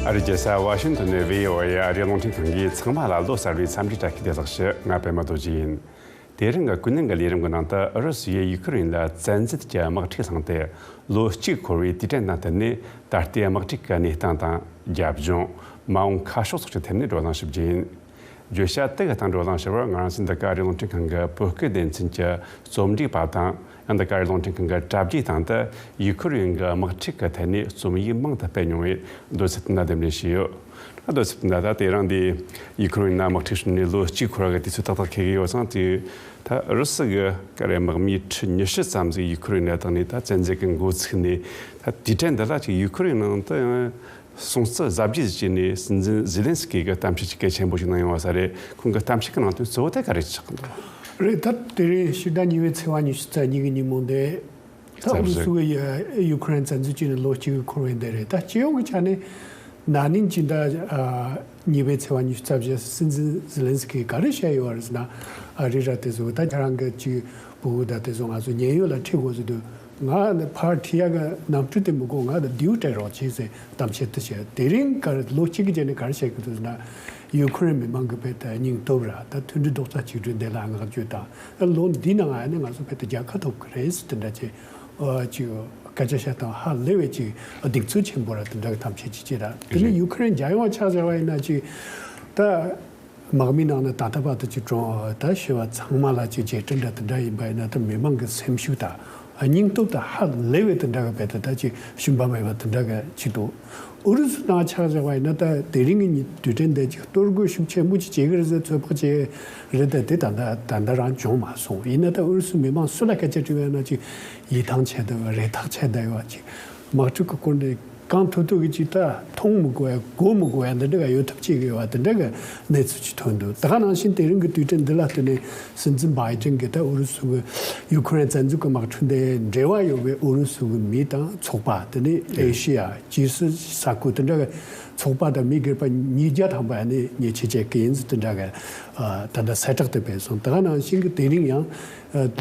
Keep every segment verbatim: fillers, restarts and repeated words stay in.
ཨ་རིའི་རྒྱལ་ས་ཝ་ཤིང་ཏོན་ནས་བྷི་ཨོ་ཨེ་ཨ་རིའི་རླུང་འཕྲིན་ཁང་གིས་ཚང་མ་ལ་ལོ་གསར་བའི་འཚམས་འདྲི་བཀྲ་ཤིས་བདེ་ལེགས་ཞུ། ང་པད་མ་རྡོ་རྗེ་ཡིན། དེ་རིང་གི་ཀུན་གླེང་གི་ལས་རིམ་གྱི་ནང་དུ་ཨུ་རུ་སུ་ཡིས་ཡུ་ཁུ་རེན་ལ་བཙན་འཛུལ་གྱི་དམག་འཁྲུག་བསླངས་ཏེ་ལོ་གཅིག་འཁོར་བའི་དུས་དྲན་དང་བསྟུན་ནས། ད་ལྟའི་དམག་འཁྲུག་གི་གནས་སྟངས་དང་། རྒྱབ་ལྗོངས། མ་འོངས་ཁ་ཕྱོགས་སོགས་ཀྱི་ཐད་ནས་བགྲོ་གླེང་ཞུ་རྒྱུ་ཡིན། བརྗོད་བྱ་དེ་གི་སྟེང་བགྲོ་གླེང་ཞུ་བར། ང་རང་ཚོའི་འདི་ག་ཨ་རིའི་རླུང་འཕྲིན་ཁང་གི་བོད་སྐད་སྡེ་ཚན་གྱི་རྩོམ་སྒྲིག་པ་དང་། ཡང་འདི་ག་ཨ་རིའི་རླུང་འཕྲིན་ཁང་གི་དྲ་རྒྱའི་སྟེང་དུ་ཡུ་ཁུ་རེན་གྱི་དམག་འཁྲུག་གི་ཐད་ནས་རྩོམ་ཡིག་མང་དུ་སྤེལ་མྱོང་བའི་མདོ་སྲིད་དོན་ལྡན་ལྡེབས་རིས་ཞུས་ཡོད། ལྡོ་སྲིད་དོན་ལྡན་ལྡེབས་རིས་དེ་རིང་འདི་ཡུ་ཁུ་རེན་ནང་དམག་འཁྲུག་བྱུང་ནས་ལོ་གཅིག་འཁོར་བ་གི་དུས་ཚོད་ཏག་ཏག་འཁེལ་གྱི་ཡོད་ཙང་། དེ་ད་ཨུ་རུ་སུ་གི་ག་རེ་དམག་མིའི་ཁྲི་ཉི་ཤུ་ཙམ་ཟིག་ཡུ་ཁུ་རེན་ལ་བཏང་ནས། ད་བཙན་འཛུལ་གྱི་འགོ་ཚུགས་ནས་ད་དུས་དྲན་འདི་ལ་ཅིག་ཡུ་ཁུ་རེན་ནང་དུ་ཡང་སྲུང་བརྩི་གཟབ་རྒྱས་བྱས་ནས། སྲིད་འཛིན་ཛེ་ལན་སི་ཀི་གི་གཏམ་བཤད་ཅིག་གལ་ཆེན་པོ་ཞིག་གནང་ཡོང་བ་ས་རེད། ཁོང་གི་གཏམ་བཤད་ཀྱི་ནང་དོན་གཙོ་བོ་དེ་ག་རེ་ཆགས་འདུག་རེད། ད་དེ་རིང་ཕྱི་ཟླ་གཉིས་པའི་ཚེས་པ་ཉི་ཤུ་རྩ་གཉིས་ཀྱི་ཉིན་མོ་འདི་ད་ཨུ་རུ་སུ་གི་ཡ་ཡུ་ཁུ་རེན་བཙན་འཛུལ་བྱས་ནས་ལོ་གཅིག་གི་འཁོར་བའི་འདི་རེད། ད་སྤྱི་ཡོངས་ཀྱི་ཆ་ནས་ན་ནིང་སྤྱི་ཟླ་ཨ་གཉིས་པའི་ཚེས་པ་ཉི་ཤུ་རྩ་བཞི་སྲིད་འཛིན་ཛེ་ལན་སི་ཀིས་ག་རེ་བཤད་ཡོད་རེད་ཟེར་ན། ཨ་རི་ར་དེ་ཚོ་ད་ཁྱེད་རང་གི་ཅིག་ཕྲུ་གུ་ད་དེ་ཚོ་ང་ཚོ་ཉེན་གཡོལ་ལ་ཁྲིད་དགོས་ཟེར་དུས། ང་ནི་ཕར་ཁྲིད་ཡག་གི་གནམ་གྲུ་དེ་མི་དགོས། ང་ལ་མདེའུ་སྤྲད་རོགས་བྱེད་ཟེར་གཏམ་བཤད་དེ་བྱས། དེ་རིང་ག་རེ་ལོ་གཅིག་གི་རྗེས་ནས་ག་རེ་བཤད་གི་འདུག་ཟེར་ན། ཡུ་ཁུ་རེན་མི་མང་གི་བེད་དུ་སྙིང་སྟོབས་ར། ད་མཐུན་སྒྲིལ་རྡོག་རྩ་གཅིག་སྒྲིལ་འདི་ལ་བསྔགས་བརྗོད་དང་། ལོ་འདིའི་ནང་ཨ་ནི་ང་ཚོ་བེད་དུ་རྒྱལ་ཁ་ཐོབ་གི་རེད་ཟེར་དེ་འདྲ་ཅིག་ཨ་ཅིག་སྐད་ཆ་བཤད་སྟངས་ཧ་ལས་པའི་ཅིག་གདེང་ཚོད་ཆེན་པོ་ར། དེ་འདྲ་གི་གཏམ་བཤད་ཅིག་བྱས་ར། དེ་ནས་ཡུ་ཁུ་རེན་རྒྱལ་ཡོངས་ཆ་བཞག་པ་ཡིན་ན་ཅིག་ད་དམག་མིའི་ནང་ནས་ད་ལྟ་བར་དུ་ཅིག་གྲོངས་ད་ཤི་བ་ཚང་མ་ལ་ཅིག་རྗེས་དྲན་འདྲ་དེ་འདྲ་ཡིན་པ་ཡིན་ན། ད་མི་མང་གི་སེམས་ཤུགས་དང་སྙིང་སྟོབས་དང་ཧ་ལས་པའི་དེ་འདྲ་གི་བེད་དུ་ད་ཅིག་ཞུམ་པ་མེད་པ་དེ་འདྲ་གི་ཅིག་འདུག་ཨུ་རུ་སུ་ནང་ཆ་བཞག་པ་ཡིན་ན། ད་དེ་རིང་གི་ཉི་དུས་དྲན་འདི་ཅིག་གཏོར་རྒོལ་ཤུགས་ཆེན་པོ་ཅིག་བྱེད་གི་རེད་ཟེར། ཚོད་དཔག་བྱེད་རེད་དེ། དེ་ད་ལྟ་ད་ལྟ་རང་བྱུང་མ་སོང་། ཡིན་ན་ད་ཨུ་རུ་སུ་མི་མང་སུ་ལ་སྐད་ཆ་དྲིས་པ་ཡིན་ན་ཅིག་ཡིད་ཐང་ཆད་བསྡད་པ། རེ་ཐག་ཆད་བསྡད་ཡོད་པ་ཅིག་དམག་འཁྲུག་གི་སྐོར་འདི་གང་ཐུབ་ཐུབ་ཀྱིས་ཅིག་ད་མཐོང་མི་དགོས་ཡ། གོ་མི་དགོས་ཡ། འདི་འདྲ་ག་ཡོད་ཐབས་བྱེད་ཀྱི་ཡོད་པ་དེ་འདྲ་གི་གནས་ཚུལ་ཅིག་ཐོན་འདུག་ད་ག་ནང་བཞིན་དེ་རིང་གི་དུས་དྲན་འདི་ལ་བརྟེན་ནས་སྲིད་འཛིན་བྷའི་ཏིན་གྱིས་ད་ཨུ་རུ་སུ་གི་ཡུ་ཁུ་རེན་བཙན་འཛུལ་གྱི་དམག་འཁྲུག་འདི་འབྲེལ་བ་ཡོད་པའི་ཨུ་རུ་སུ་གི་མི་དང་ཚོགས་པ། དེ་ནས་ཨེ་ཤི་ཡ་ཇི་སི་ས་ཁུལ་དེ་འདྲ་གི་ཚོགས་པ་དང་མི་སྒེར་པ་ཉིས་བརྒྱ་ཐམ་པ་ནས་ཉེས་ཆད་བཅད་ཀྱི་ཡིན་ཟེར་དེ་འདྲ་གི་ཨ་ད་ལྟ་གསལ་བསྒྲགས་དེ་སྤེལ་སོང་། ད་ག་ནང་བཞིན་གྱི་དེ་རིང་ཡང་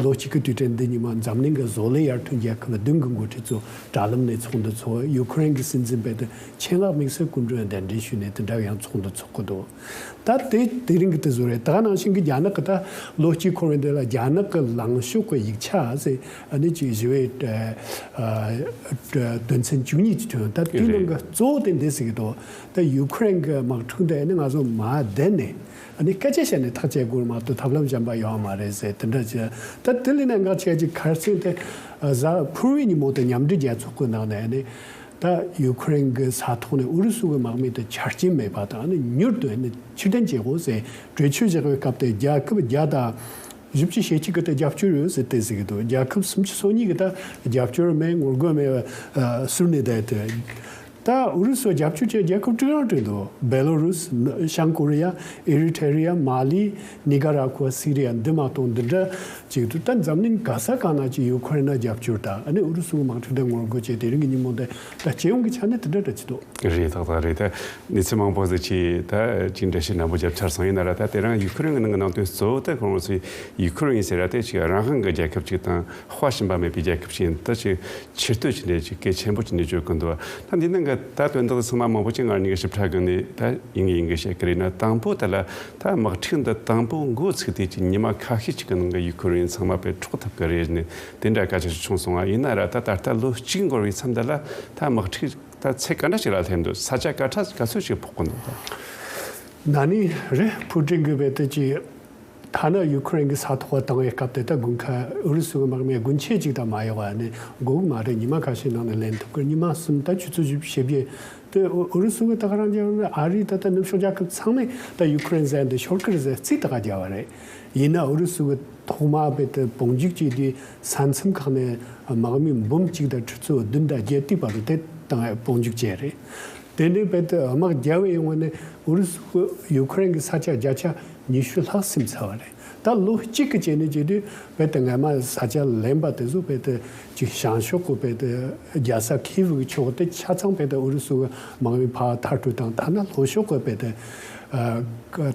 ལོ་གཅིག་གི་དུས་དྲན་འདི་ཉིན་མ་འཛམ་གླིང་གི་བཟོ་ལས་ཡར་ཐོན་རྒྱལ་ཁབ་བདུན་གྱི་འགོ་ཁྲིད་ཚོ་དྲ་ལམ་ནས་ཚོགས་འདུ་ཚོགས། ཡུ་ཁུ་རེན་གྱི་སྲིད་འཛིན་བེད་དུ་ཆེད་མངགས་དམིགས་བསལ་སྐུ་མགྲོན་གདན་འདྲེན་ཞུས་ནས་དེ་འདྲ་ཡང་ཚོགས་འདུ་ཚོགས་ཀྱི་འདུག་ད་དེ་དེ་རིང་གི་དེ་བཟོ་རེད། ད་ག་ནང་བཞིན་གྱི་རྒྱ་ནག་གི་ད་ལོ་གཅིག་འཁོར་བའི་འདི་ལ་རྒྱ་ནག་གི་ལངས་ཕྱོགས་ཀྱི་ཡིག་ཆ་ཟེར་ཨ་ནི་ཅིག་ཞི་བའི་ཨ་ཨ་དོན་ཚན་བཅུ་གཉིས་ཀྱི་ཐོན། ད་དེའི་ནང་གི་གཙོ་བོ་དེ་འདི་ཟེར་གྱི་འདུག་ད་ཡུ་ཁུ་རེན་གྱི་དམག་འཁྲུག་འདི་ཨ་ནི་ང་ཚོ་མ་བསྡད་ནས་ཨ་ནི་སྐད་ཆ་བཤད་ནས་ཐག་བཅད་དགོས་མ་གཏོགས་ཐབས་ལམ་གཞན་པ་ཡོད་མ་རེད་ཟེར་དེ་འདྲ་བྱས། ད་དེ་ལས་ནས་འགག་ཆེ་ཅིག་ཁར་སང་དེ་གཟའ་ཕུར་བུའི་ཉིན་མོ་དེ་མཉམ་འབྲེལ་རྒྱལ་ཚོགས་ཀྱི་ནང་ནས་ཨ་ནི་ད་ཡུ་ཁུ་རེན་གྱི་ས་ཐོག་ནས་ཨུ་རུ་སུ་གི་དམག་མི་དེ་ཆ་རྐྱེན་མེད་པ་དང་ཨ་ནི་མྱུར་དུ་ཨ་ནི་ཕྱིར་འཐེན་བྱེད་དགོས་ཟེར་གྲོས་ཆོད་བཞག་པའི་སྐབས་དེ་རྒྱལ་ཁབ་བརྒྱ་དང་བཞི་བཅུ་ཞེ་གཅིག་གི་ད་རྒྱབ་སྐྱོར་ཡོད་ཟེར་དེ་ཟེར་གྱི་འདུག་རྒྱལ་ཁབ་སུམ་ཅུ་སོ་གཉིས་ཀྱི་ད་རྒྱབ་སྐྱོར་མེད། ངོ་རྒོལ་མེད་པ་ཟུར་ནས་བསྡད་དེ། ད་ཨུ་རུ་སུ་རྒྱབ་སྐྱོར་བྱེད་རྒྱལ་ཁབ་དྲུག་རང་བྲིས་འདུག་བེ་ལོ་རུས། བྱང་ཀོ་རི་ཡ། ཨེ་རི་ཐེ་རི་ཡ། མ་ལི། ནི་ཀ་ར་ཀུ་ཨ། སི་རི་ཡ། འདི་མ་གཏོགས་འདི་འདྲ་ཅིག་ཏུ་ད་འཛམ་གླིང་ག་ས་གང་ན་ཅིག་ཡུ་ཁུ་རེན་ལ་རྒྱབ་སྐྱོར་དང་ཨ་ནི་ཨུ་རུ་སུའི་དམག་འཁྲུག་དེ་ངོ་རྒོལ་བྱས། དེ་རིང་གི་ཉིན་མོ་འདི་ད་སྤྱི་ཡོངས་ཀྱི་ཆ་ནས་དེ་འདྲ་འདྲ་ཅིག་འདུག་རེད། ཏག་ཏག་རེད། ད་གནས་ཚུལ་མང་པོ་ཟིག་ཅིག་ད་ཅིག་འགྲེལ་བཤད་ནན་པོ་བརྒྱབ་ཚར་སོང་། ཡིན་ན་ར་ད་དེ་རིང་ཡུ་ཁུ་རེན་གྱི་ནང་གི་ནང་དོན་གཙོ་བོ་དེ་ཁོ་རང་ཚོས་ཡུ་ཁུ་རེན་ཟེར་ར་དེ་ཅིག་རང་དབང་གི་རྒྱལ་ཁབ་ཅིག་དང་། དཔའ་ཞུམ་པ་མེད་པའི་རྒྱལ་ཁབ་ཅིག་ཡིན། ད་ཅིག་ཆེ་བསྟོད་ཅིག་འདྲ་ཅིག་གལ་ཆེན་པོ་ཅིག་འདྲ་བརྗོད་ཀྱི་འདུག་ད་འདི་ནང་གི་ད་དོན་དག་ཚང་མ་མང་པོ་ཅིག་ང་གཉིས་ཀྱི་ཞིབ་ཕྲ་གི་ནས་ད་ཡིན་གི་ཡིན་གི་བཤད་གི་རེད་ན། དང་པོ་དེ་ལ་ད་དམག་འཁྲུག་འདི་དང་པོ་འགོ་ཚུགས་དུས་ཀྱི་ཉི་མ་ཁ་ཤས་ཅིག་གི་ནང་གི་ཡུ་ཁུ་རེན་ཚང་མ་དཔེ་འཕྲོག་ཐུབ་གི་རེད་ནས་དེ་འདྲ་སྐད་ཆ་ཞིག་བྱུང་སོང་བ། ཡིན་ན་ར་ད་ད་ལྟ་ལོ་གཅིག་འགོར་བའི་མཚམས་འདི་ལ་ད་དམག་འཁྲུག་ད་ཚད་ག་འདྲ་ཞིག་ལ་སླེབས་འདུག་ས་ཆ་ག་ཚོད་ག་ཚོད་ཅིག་ཕོག་གི་འདུག་ད་ན་ནིང་རེད། ཕུ་ཀྲིན་གྱིས་དཔེ་དེ་ཅིག་ཐ་ན་ཡུ་ཁུ་རེན་གྱི་ས་ཐོག་བཏང་བའི་སྐབས་དེ་ད་དགུན་ཁ་ཨུ་རུ་སུ་གི་དམག་མི་དགུན་ཆས་ཅིག་དང་མ་ཡོང་བ་ནི་དགོས་ཀྱི་མ་རེད། ཉི་མ་ཁ་ཤས་ནང་ནས་ལེན་ཐུབ་ཀྱི། ཉི་མ་གསུམ་ད་ཆུ་ཚོད་བཞི་བཅུ་ཞེ་བརྒྱད་དེ་ཨུ་རུ་སུ་གི་ད་ག་རང་རྒྱབ་ནས་ཨ་རི་ད་ལྟ་ནུབ་ཕྱོགས་རྒྱལ་ཁབ་ཚང་མས་ད་ཡུ་ཁུ་རེན་ཟེར་འདི་ཤོར་གི་རེད་ཟེར་རྩིས་ད་ག་རྒྱབ་པ་རེད། ཡིན་ན་ཨུ་རུ་སུ་གི་ཐོག་མ་དཔེ་དེ་དཔུང་འཇུག་བྱས་དུས་ས་མཚམས་ཁག་ནས་དམག་མི་འབུམ་གཅིག་དང་ཁྲི་ཚོ་བདུན་དང་བརྒྱད་དེའི་བར་དུ་དེ་བཏང་བའི་དཔུང་འཇུག་བྱས་རེད། དེ་ནས་དཔེ་དེ་དམག་རྒྱབ་པའི་ཡོང་བ་ནས་ཨུ་རུ་སུ་ཡུ་ཁུ་རེན་གྱི་ས་ཆ་བརྒྱ་ཆ་ཉི་ཤུ་ལྷག་ཟིན་ཚར་བ་རེད། ད་ལོ་གཅིག་གི་རྗེས་ནས་བྱེད་དུས་དཔེ་དེ་སྔ་མ་ས་ཆ་ལེན་པ་དེ་ཚོ་དཔེ་དེ་ཅིག་བྱང་ཕྱོགས་ཀྱི་དཔེ་དེ་རྒྱལ་ས་ཁིའིབ་ཀྱི་ཕྱོགས་དེ་ཆ་ཚང་དཔེ་དེ་ཨུ་རུ་སུ་གི་དམག་མི་ཕར་མཐར་སྐྲོད་བཏང་། ཐ་ན་ལྷོ་ཕྱོགས་ཀྱི་དཔེ་དེ་ཨ་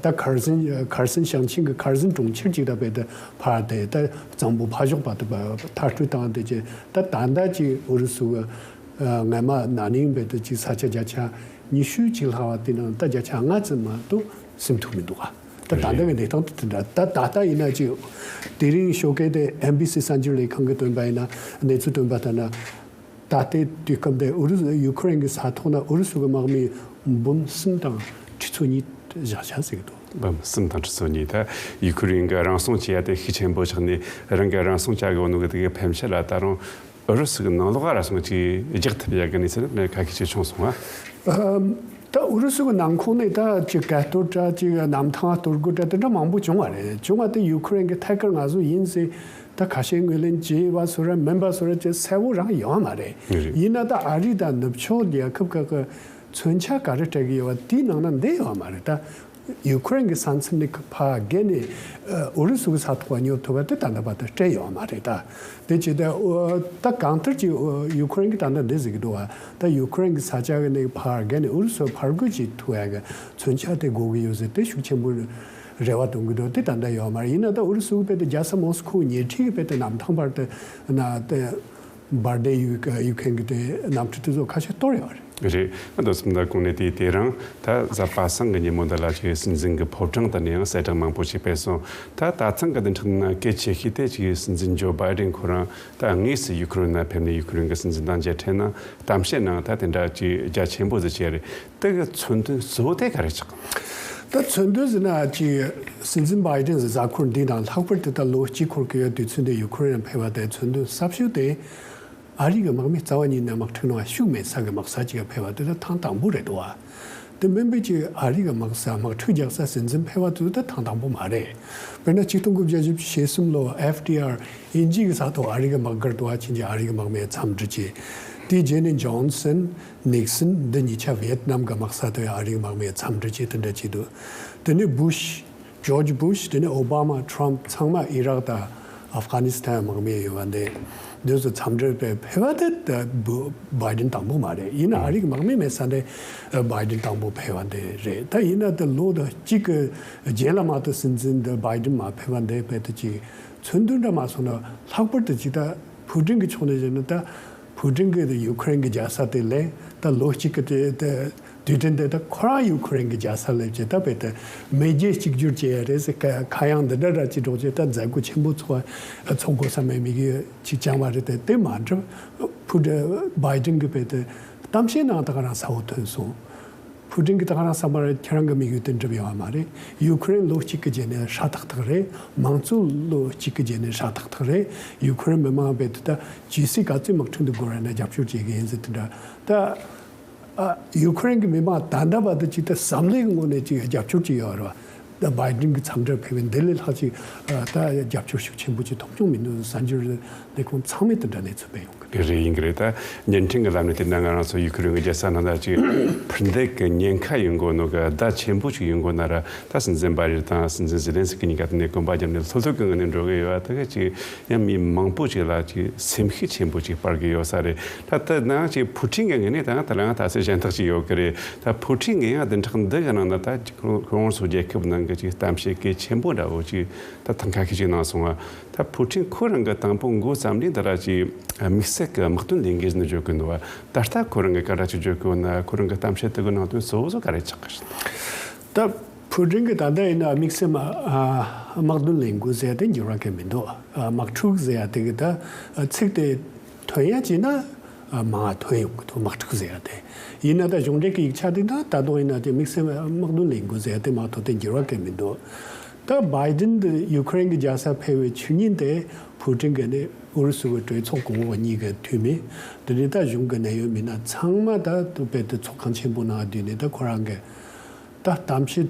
ད་ཁར་སན་ཁར་སན་ཞིང་ཆེན་གྱི་ཁར་སན་གྲོང་ཁྱེར་ཅིག་ད་དཔེ་དེ་ཕར་དེ་ད་གཙང་པོ་ཕར་ཕྱོགས་བར་དུ་མཐར་སྐྲོད་བཏང་། དེ་རྗེས་ད་ད་ལྟ་ཅིག་ཨུ་རུ་སུ་གི་ཨ་སྔ་མ་ན་ནིང་དཔེ་དེ་ཅིག་ས་ཆ་བརྒྱ་ཆ་ ཉི་ཤུ་ཅིག་ལྷག་པ་དེ་ནང་ད་བརྒྱ་ཆ་ལྔ་ཙམ་མ་གཏོགས་ཟིན་ཐུབ་མི་འདུག་ག་ད་ད་ལྟ་གི་གནས་སྟངས་དེ་འདྲ། ད་ད་ལྟ་ཡིན་ན་ཅིག་དེ་རིང་ཞོགས་ཀས་དེ་ཨེན་བྷི་སི་གསར་འགྱུར་ལས་ཁང་གིས་བཏོན་པ་ཡིན་ན། གནས་ཚུལ་བཏོན་པ་ལྟར་ན། ད་ལྟའི་དུས་སྐབས་འདི་ཨུ་རུ་སུ་ཡུ་ཁུ་རེན་གྱི་ས་ཐོག་ན་ཨུ་རུ་སུ་གི་དམག་མི་འབུམ་གསུམ་དང་ཁྲི་ཚོ་གཉིས་བཞག་བཞག་ཟེར་གྱི་འདུག་འབུམ་གསུམ་དང་ཁྲི་ཚོ་གཉིས། ད་ཡུ་ཁུ་རེན་གྱི་རང་སྲུང་བྱེད་ཡ་དེ་ཤུགས་ཆེན་པོ་ཆགས་ནས། རང་གི་རང་སྲུང་བྱ་དགོས་ནོ་གི་དེ་གའི་ཕན་ཆད་ལ་ད་རུང་ཨུ་རུ་སུ་གི་ནང་ལོགས་ལ་སོང་ཅིག་རྒྱག་ཐུབ་ཡ་གི་གནས་ཚུལ་ཁ་ཤས་ཅིག་བྱུང་སོང་ང་། ད་ཨུ་རུ་སུ་གི་ནང་ཁོངས་ནས་ད་ཅིག་ག་གཏོར་འདྲ། ཅིག་གནམ་ཐང་གཏོར་རྒོལ་འདྲ་དེ་འདྲ་མང་པོ་བྱུང་བ་རེད། བྱུང་བ་དེ་ཡུ་ཁུ་རེན་གྱི་ཐད་ཀར་ང་ཚོ་ཡིན་ཟེར། ད་ཁ་ཤས་ངོས་ལེན་བྱས་པ་སོགས་ར་མིན་པ་སོགས་ར་ཅིག་གསལ་བོ་རང་ཡོད་མ་རེད། རེད། ཡིན་ན་ད་ཨ་རི་དང་ནུབ་ཕྱོགས་རྒྱལ་ཁབ་ཁག་གི་མཚོན་ཆ་ག་རེ་སྤྲད་ཀྱི་ཡོད་པ་དེའི་ནང་ན་འདི་ཡོད་མ་རེད། ད་ཡུ་ཁུ་རེན་གྱི་ས་མཚམས་ནས་ཕར་བརྒལ་ནས་ཨུ་རུ་སུ་གི་ས་ཐོག་ལ་སྙོབ་ཐུབ་པ་དེ་ད་ལྟ་བར་དུ་སྤྲད་ཡོད་མ་རེད། ད་དེ་བྱས་ཏེ་ད་གང་ལྟར་གྱི་ཡུ་ཁུ་རེན་གྱིས་ད་ལྟ་འདི་ཟེར་གྱི་འདུག་བ། ད་ཡུ་ཁུ་རེན་གྱི་ས་ཆ་གི་ནས་ཕར་བརྒལ་ནས་ཨུ་རུ་སུར་ཕར་རྒོལ་བྱེད་ཐུབ་ཡ་གི་མཚོན་ཆ་དེ་དགོས་ཀྱི་ཡོད་ཟེར་དེ་ཤུགས་ཆེན་པོ་རེ་བ་གཏོང་གི་འདུག་དེ་ད་ལྟ་ཡོད་མ་རེད། ཡིན་ན་ད་ཨུ་རུ་སུ་གི་དཔེ་དེ་རྒྱལ་ས་མོ་སི་ཁོ་ཉེ་འཁྲིས་ཀྱི་དཔེ་དེ་གནམ་ཐང་བར་དུ་ན་དེ་འབར་མདེལ་གཡུག་གཡུག་མཁན་གྱི་དེ་གནམ་གྲུ་དེ་ཚོ་ཁ་ཤས་གཏོར་ཡོད་རེད། རེད། ཨ་མདོ་སེམས་དང་གོང་ནས་དེ་དེ་རིང་ད་གཟའ་པ་སངས་ཀྱི་ཉིན་མོ་འདི་ལ་ཅིག་སྲིད་འཛིན་གྱི་ཕོ་བྲང་དུ་ནས་ཡང་གསལ་བསྒྲགས་མང་པོ་ཞིག་སྤེལ་སོང་། ད་ད་ཐེངས་ཀྱི་བདུན་ཕྲག་ནང་གལ་ཆེ་ཤོས་དེ་ཅིག་སྲིད་འཛིན་ཇོ་བྷའི་ཌེན་ཁོ་རང་ད་དངོས་སུ་ཡུ་ཁུ་རེན་ལ་ཕེབས་ནས་ཡུ་ཁུ་རེན་གྱི་སྲིད་འཛིན་དང་མཇལ་འཕྲད་གནང་། གཏམ་བཤད་གནང་། ད་དེ་འདྲ་ཅིག་རྒྱ་ཆེན་པོ་ཟིག་བྱས་རེད། དེ་གི་མཚོན་དོན་གཙོ་བོ་དེ་ག་རེ་ཆགས། ད་མཚོན་དོན་ཟེར་ན་ཅིག་སྲིད་འཛིན་བྷའི་ཌེན་ཟེར་གཟའ་འཁོར་འདི་དང་ལྷག་པར་དུ་ད་ལོ་གཅིག་འཁོར་གི་ཡོད་དུས་ཚོད་འདི་ཡུ་ཁུ་རེན་ཕེབས་པ་དེ་མཚོན་དོན་ཟབ་ཤོས་དེ་ཨ་རི་གི་དམག་མི་རྩ་བ་ཉིད་ནས་དམག་འཁྲུག་ནང་ཤུགས་མེད་ས་གི་དམག་ས་ཅིག་ཕེབས་པ་དེ་ད་ཐེངས་དང་པོ་རེད་འདུག་བ། དེ་མིན་པའི་ཅིག་ཨ་རི་གི་དམག་ས་དམག་འཁྲུག་རྒྱག་ས་སྲིད་འཛིན་ཕེབས་པ་དེ་ད་ཐེངས་དང་པོ་མ་རེད། དཔེར་ན་ཆིག་སྟོང་དགུ་བརྒྱ་བཞི་བཅུ་ཞེ་གསུམ་ལོ་ཨེཕ་ཌི་ཨར་དབྱིན་ཇི་གི་ས་ཐོག་ཨ་རི་གི་དམག་སྒར་དུ་བ་ཕྱིན་རྗེས་ཨ་རི་གི་དམག་མི་འཚམས་འདྲི་བྱས། དེའི་རྗེས་ནས་ཇོན་སན། ནིག་སན། འདི་གཉིས་ཆ་ཝེད་ནམ་གི་དམག་ས་དུ་ཡང་ཨ་རིའི་དམག་མིས་འཚམས་འདྲི་བྱས་དེ་འདྲ་བྱས་འདུག་དེ་ནས་བུ་ཤ། ཇོར་ཇི་བུ་ཤ། དེ་ནས་ཨོ་བྷ་མ། ཊྲམ་ཕ། ཚང་མ་ཨི་རག་དང་ཨབ་གྷ་ནི་སི་ཐན་དམག་མི་ཡོད་པ་འདི་འདི་ཚོ་འཚམས་འདྲིར་ཕེབས་པ་དེ་ད་བུ་བྷའི་ཌེན་དང་པོ་མ་རེད། ཡིན་ན་ཨ་རི་གི་དམག་མི་མེད་ས་ནས་བྷའི་ཌེན་དང་པོ་ཕེབས་པ་འདི་རེད། ད་ཡིན་ན་ད་ལོ་ད་གཅིག་གི་རྗེས་ལ་མ་གཏོགས་སྲིད་འཛིན་འདི་བྷའི་ཌེན་མ་ཕེབས་པ་འདི་དཔེ་ད་ཅིག་མཚོན་དོན་འདྲ་མ་སོང་ན། ལྷག་པར་དུ་ཅིག་ད་ཕུ་ཀྲིན་གྱི་ཕྱོགས་ནས་བཤད་ན། ད་ཕུ་ཀྲིན་གྱིས་ཡུ་ཁུ་རེན་གྱི་རྒྱལ་ས་དེ་ལེན། ད་ལོ་གཅིག་གི་དེ་དེ་དུས་དྲན་དེ་ད་ཁོ་རང་ཡུ་ཁུ་རེན་གྱི་རྒྱལ་ས་ལེན་བྱས། ད་དཔེ་དེ་མེས་རྒྱལ་གཅིག་གྱུར་བྱས་ཡ་རེད་ཟེར་ཁ་ཁ་གཡང་འདི་འདྲ་འདྲ་ཅིག་སྒྲོག་བྱས། ད་མཛད་སྒོ་ཆེན་པོ་ཚོགས་ཚོགས་དགོས་ས་མེད་མི་གི་ཅིག་བཅངས་པ་རེད་དེ། དེ་མ་འགྲུབ་ཕུ་བྷའི་ཌེན་གྱིས་དཔེ་དེ་གཏམ་བཤད་ནང་ད་ག་རང་ས་བོ་ཐོན་སོང་། ཕུ་ཀྲིན་གྱིས་ད་ག་རང་བསམ་པར་ཁྱེད་རང་གི་དམིགས་ཡུལ་དེ་འགྲུབ་ཡོང་བ་མ་རེད། ཡུ་ཁུ་རེན་ལོ་གཅིག་གི་རྗེས་ནས་ཧྲ་ཐག་ཐག་རེད། མང་གཙོ་ལོ་གཅིག་གི་རྗེས་ནས་ཧྲ་ཐག་ཐག་རེད། ཡུ་ཁུ་རེན་མི་མང་བས་དེ་ད་ཇི་སྲིད་ག་ཚོད་དམག་འཁྲུག་འདི་འགོར་བ་ན་རྒྱབ་སྐྱོར་བྱེད་ཀྱི་ཡིན་ཟེར་དེ་འདྲ། ད་ཨ་ཡུ་ཁུ་རེན་གྱི་མི་མང་ད་ལྟ་བར་དུ་ཅིག་ད་བསམ་བློའི་ངོས་ནས་ཅིག་རྒྱབ་སྐྱོར་ཅིག་ཡོད་རེད་བ། ད་བྷའི་ཌེན་གྱི་འཚམས་འདྲིར་ཕེབས་པའི་འདི་ལས་ལྷག་ཅིག་ད་རྒྱབ་སྐྱོར་ཤུགས་ཆེན་པོ་ཅིག་ཐོབ་མྱོང་མི་འདུག་གསར་འགྱུར་ལས་ཁུངས་ཚང་མས་དེ་འདྲ་གནས་ཚུལ་སྤེལ་ཡོང་གི་རེད། རེད། ཡིན་གྱི་རེད། ད་བརྙན་འཕྲིན་གྱི་ལམ་ནས་བལྟས་ན་ང་རང་ཚོ་ཡུ་ཁུ་རེན་གྱི་རྒྱལ་ས་ནང་ད་ཅིག་འཕུར་མདེལ་གྱི་ཉེན་ཁ་ཡོང་གོ་ནོ་གི་བརྡ་ཆེན་པོ་ཅིག་ཡོང་གོ་ན་ར། ད་སྲིད་འཛིན་བྷའི་ཌེན་དང་སྲིད་འཛིན་ཟེ་ལན་སི་ཀི་གཉིས་ཀ་དེ་ནས་གོམ་པ་བརྒྱབ་ནས་ལྷོད་ལྷོད་ཀྱི་ངང་ནས་འགྲོ་གི་ཡོད་པ་དེ་ག་ཅིག་ཡང་མི་མང་པོ་ཅིག་ལ་ཅིག་སེམས་ཤུགས་ཆེན་པོ་ཅིག་སྤར་གི་ཡོད་ས་རེད། ད་ད་ནང་ཅིག་ཕུ་ཀྲིན་གྱི་ངོས་ནས་ད་ད་ལྟ་ང་ད་སེ་གཞན་དག་ཅིག་ཡོད་གི་རེད། ད་ཕུ་ཀྲིན་གྱི་ཡང་བདུན་ཕྲག་འདི་གི་ནང་ན་ད་ཁོ་ཁོ་རང་ཚོ་རྒྱལ་ཁབ་ནང་གི་ཅིག་གཏམ་བཤད་གལ་ཆེན་པོ་འདྲ་བོ་ཅིག་ད་ཐེངས་ཁ་ཤས་ཅིག་གནང་སོང་བ། ད་ཕུ་ཀྲིན་ཁོ་རང་གི་དང་པོ་འགོ་བརྩམས་ནས་ད་ར་ཅིག་དམིགས་བསལ་གྱི་དམག་དོན་ལས་འགུལ་ཟིག་བརྗོད་ཀྱི་འདུག་བ། ད་ལྟ་ཁོ་རང་གི་སྐད་གྲགས་ཅིག་བརྗོད་ཀྱི་ཡོད་ན། ཁོ་རང་གི་གཏམ་བཤད་དེ་གི་ནང་དོན་གཙོ་བོ་ཚོ་ག་རེ་ཆགས་ཀྱི་རེད། ད་ཕུ་ཀྲིན་གྱི་ད་ལྟ་ཡིན་ན་དམིགས་བསལ་མ་ཨ་དམག་དོན་ལས་འགུལ་ཟེར་ཡ་དེ་འགྱུར་བ་གང་མི་འདུག་ཨ་དམག་འཁྲུག་ཟེར་ཡ་དེ་གི་ད་ཚིག་དེ་ཐོན་ཡ་བྱས་ན་ཨ་མང་ཐོན་ཡོང་གི་འདུག་དམག་འཁྲུག་ཟེར་ཡ་དེ། ཡིན་ན་ད་གཞུང་འབྲེལ་གྱི་ཡིག་ཆ་དེ་ད་ད་དུང་ཡིན་ན་དེ་དམིགས་བསལ་དམག་དོན་ལས་འགུལ་ཟེར་ཡ་དེ་མ་གཏོགས་དེ་འགྱུར་བ་གང་མི་འདུག་ད་བྷའི་ཌེན་དེ་ཡུ་ཁུ་རེན་གྱི་རྒྱལ་ས་ཕེབས་པའི་ཆུ་ཉིན་དེ་ཕུ་ཀྲིན་གྱིས་ནི་ཨུ་རུ་སུ་གི་གྲོས་ཚོགས་གོང་འོག་གཉིས་ཀྱི་འཐུས་མི། དེ་ནས་ད་གཞུང་གི་གནད་ཡོད་མི་སྣ་ཚང་མ་ད་དུ་དཔེ་དེ་ཚོགས་ཁང་ཆེན་པོ་ནང་བསྡུས་ནས་ད་ཁོ་རང་གི་ད་གཏམ་བཤད་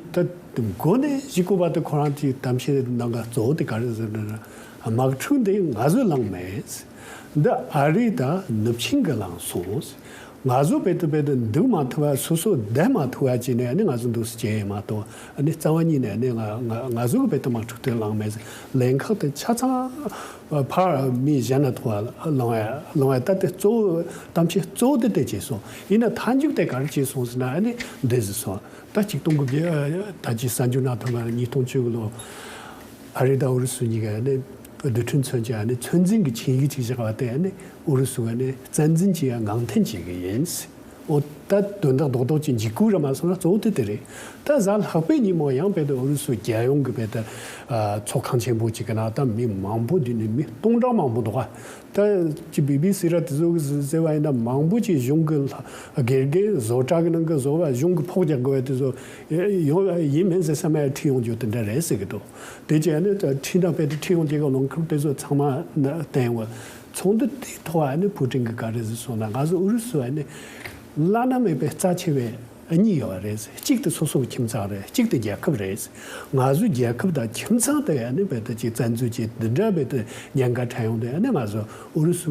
ད་མགོ་ནས་གཞུག་གུ་བར་དུ་ཁོ་རང་གི་གཏམ་བཤད་ནང་གི་གཙོ་བོ་དེ་ག་རེ་ཟེར་ན། དམག་འཁྲུག་འདི་ང་ཚོས་བསླངས་མེད། འདི་ཨ་རི་དང་ནུབ་ཆིངས་ཀྱིས་བསླངས་སོང་། ང་ཚོ་དཔེ་དེ་དཔེ་དེ་འདུག་མ་ཐུབ་པ། སོ་སོ་བསྡད་མ་ཐུབ་པ་བྱས་ནས་ནི་ང་ཚོ་འདུག་སེ་བྱས་ཡིན་མ་གཏོགས། ཨ་ནི་རྩ་བ་ཉིད་ནས་ནི་ང་ང་ང་ཚོ་གི་དཔེ་དེ་དམག་འཁྲུག་དེ་བསླངས་མེད། ལན་ཁག་དེ་ཆ་ཚང་ཕར་མི་གཞན་ལ་ཐོགས་བ་བསླངས་ཡ་བསླངས་ཡ། ད་དེ་གཙོ་བོ་གཏམ་བཤད་གཙོ་བོ་དེ་དེ་བྱས་སོང་། ཡིན་ན་མཐའ་མཇུག་དེ་ག་རེ་བྱས་སོང་ཟེར་ན། ཨ་ནི་འདི་ཟེར་སོང་། ད་ཆིག་སྟོང་དགུ་བརྒྱ་ད་ཅི་གསར་འགྱུར་ནང་ཐོན་པ་ཉིས་སྟོང་བཅུ་དགུ་ལོ་ཨ་རི་དང་ཨུ་རུ་སུ་གཉིས་ཀ་ནི་རྡུལ་ཕྲན་མཚོན་ཆ་ནི་ཚོད་འཛིན་གྱི་ཆིངས་ཡིག་ཅིག་བཞག་པ་དེ་ནི་ཨུ་རུ་སུ་ག་ནི་རྩ་འཛིན་བྱེད་ཡ་ངང་འཐེན་བྱེད་ཀྱི་ཡིན། འོ། ད་དོན་དག་རྡོག་རྡོག་ཅིག་འཇིགས་སྐུལ་ར་མ་སོང་ན་གཙོ་བོ་དེ་དེ་རེད། ད་གཟའ་ལྷག་པའི་ཉིན་མོ་ཡང་བལ་དུ་ཨུ་རུ་སུའི་རྒྱལ་ཡོངས་ཀྱི་བལ་དུ་ཚོགས་ཁང་ཆེན་པོ་ཅིག་གི་ནང་ད་མི་མང་པོ་འདུས་ནས་མི་སྟོང་ཕྲག་མང་པོ་འདུག་ག་ད་ཅི་བི་བི་སི་ར་དེ་ཚོ་གི་ཟེར་བ་ཡིན་ན་མང་པོ་ཅིག་གཞུང་གི་དགེ་རྒན་བཟོ་གྲྭ་གི་ནང་གི་བཟོ་བ་གཞུང་གི་ཕོགས་རྒྱག་དགོས་པ་དེ་ཚོ་ཡོང་ཡིན་མིན་ཟེར་ས་མ་ཡ་ཁྲིད་ཡོང་རྒྱུ་དེ་འདྲ་རེད་ཟེར་གི་འདུག་དེ་རྗེས་ནི་ཁྲིད་ན་བལ་དུ་ཁྲིད་ཡོང་རྒྱུ་གི་ལུང་ཁུག་དེ་ཚོ་ཚང་མ་བསྟན་ཡོང་བ། ཚོགས་འདུ་དེའི་ཐོག་ཨ་ནི་ཕུ་ཀྲིན་གྱིས་ག་རེ་ཟེར་སོང་ན། ང་ཚོ་ཨུ་རུ་སུ་ཨ་ནི་བླ་ན་མེད་པའི་རྩ་ཆེ་བའི་གཉིས་ཡོད་རེད། གཅིག་དེ་སོ་སོའི་ཁྱིམ་ཚང་རེད། གཅིག་དེ་རྒྱལ་ཁབ་རེད། ང་ཚོའི་རྒྱལ་ཁབ་དང་ཁྱིམ་ཚང་དེ་ཨ་ནི་བལ་དུ་ཅིག་བཙན་འཛུལ་བྱས་འདི་འདྲ་བལ་དུ་ཉེན་ཁ་འཕྲད་ཡོང་དུས་ཨ་ནི་ང་ཚོ་ཨུ་རུ་སུ་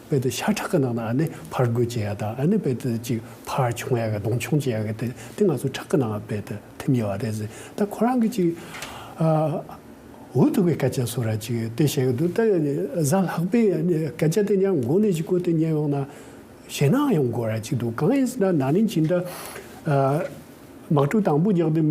བལ་དུ་ཤ་ཁྲག་གི་ནང་ན་ཨ་ནི་ཕར་རྒོལ་བྱེད་ཡ་དང་ཨ་ནི་བལ་དུ་ཅིག་ཕར་མཆོང་ཡ་གི་གདོང་མཆོང་བྱེད་ཡ་གི་དེ་དེ་ང་ཚོ་ཁྲག་གི་ནང་བལ་དུ་ཐིམ་ཡོད་རེད་ཟེར། ད་ཁོ་རང་གི་ཅིག་ཨ། འུ་ཐུག་པའི་སྐད་ཆ་སོ་ར་ཅིག་དེ་བཤད་གི་འདུག་ད་གཟའ་ལྷག་པའི་སྐད་ཆ་དེ་ཉན་མགོ་ནས་ཅིག་གོ་དེ་ཉན་ཡོང་ན་ཞེད་སྣང་ཡོང་དགོས་ར་ཅིག་འདུག་གང་ཡིན་ཟེར་ན་ན་ནིང་ཕྱི་ཟླ་དམག་འཁྲུག་དང་པོ་རྒྱག་དུས་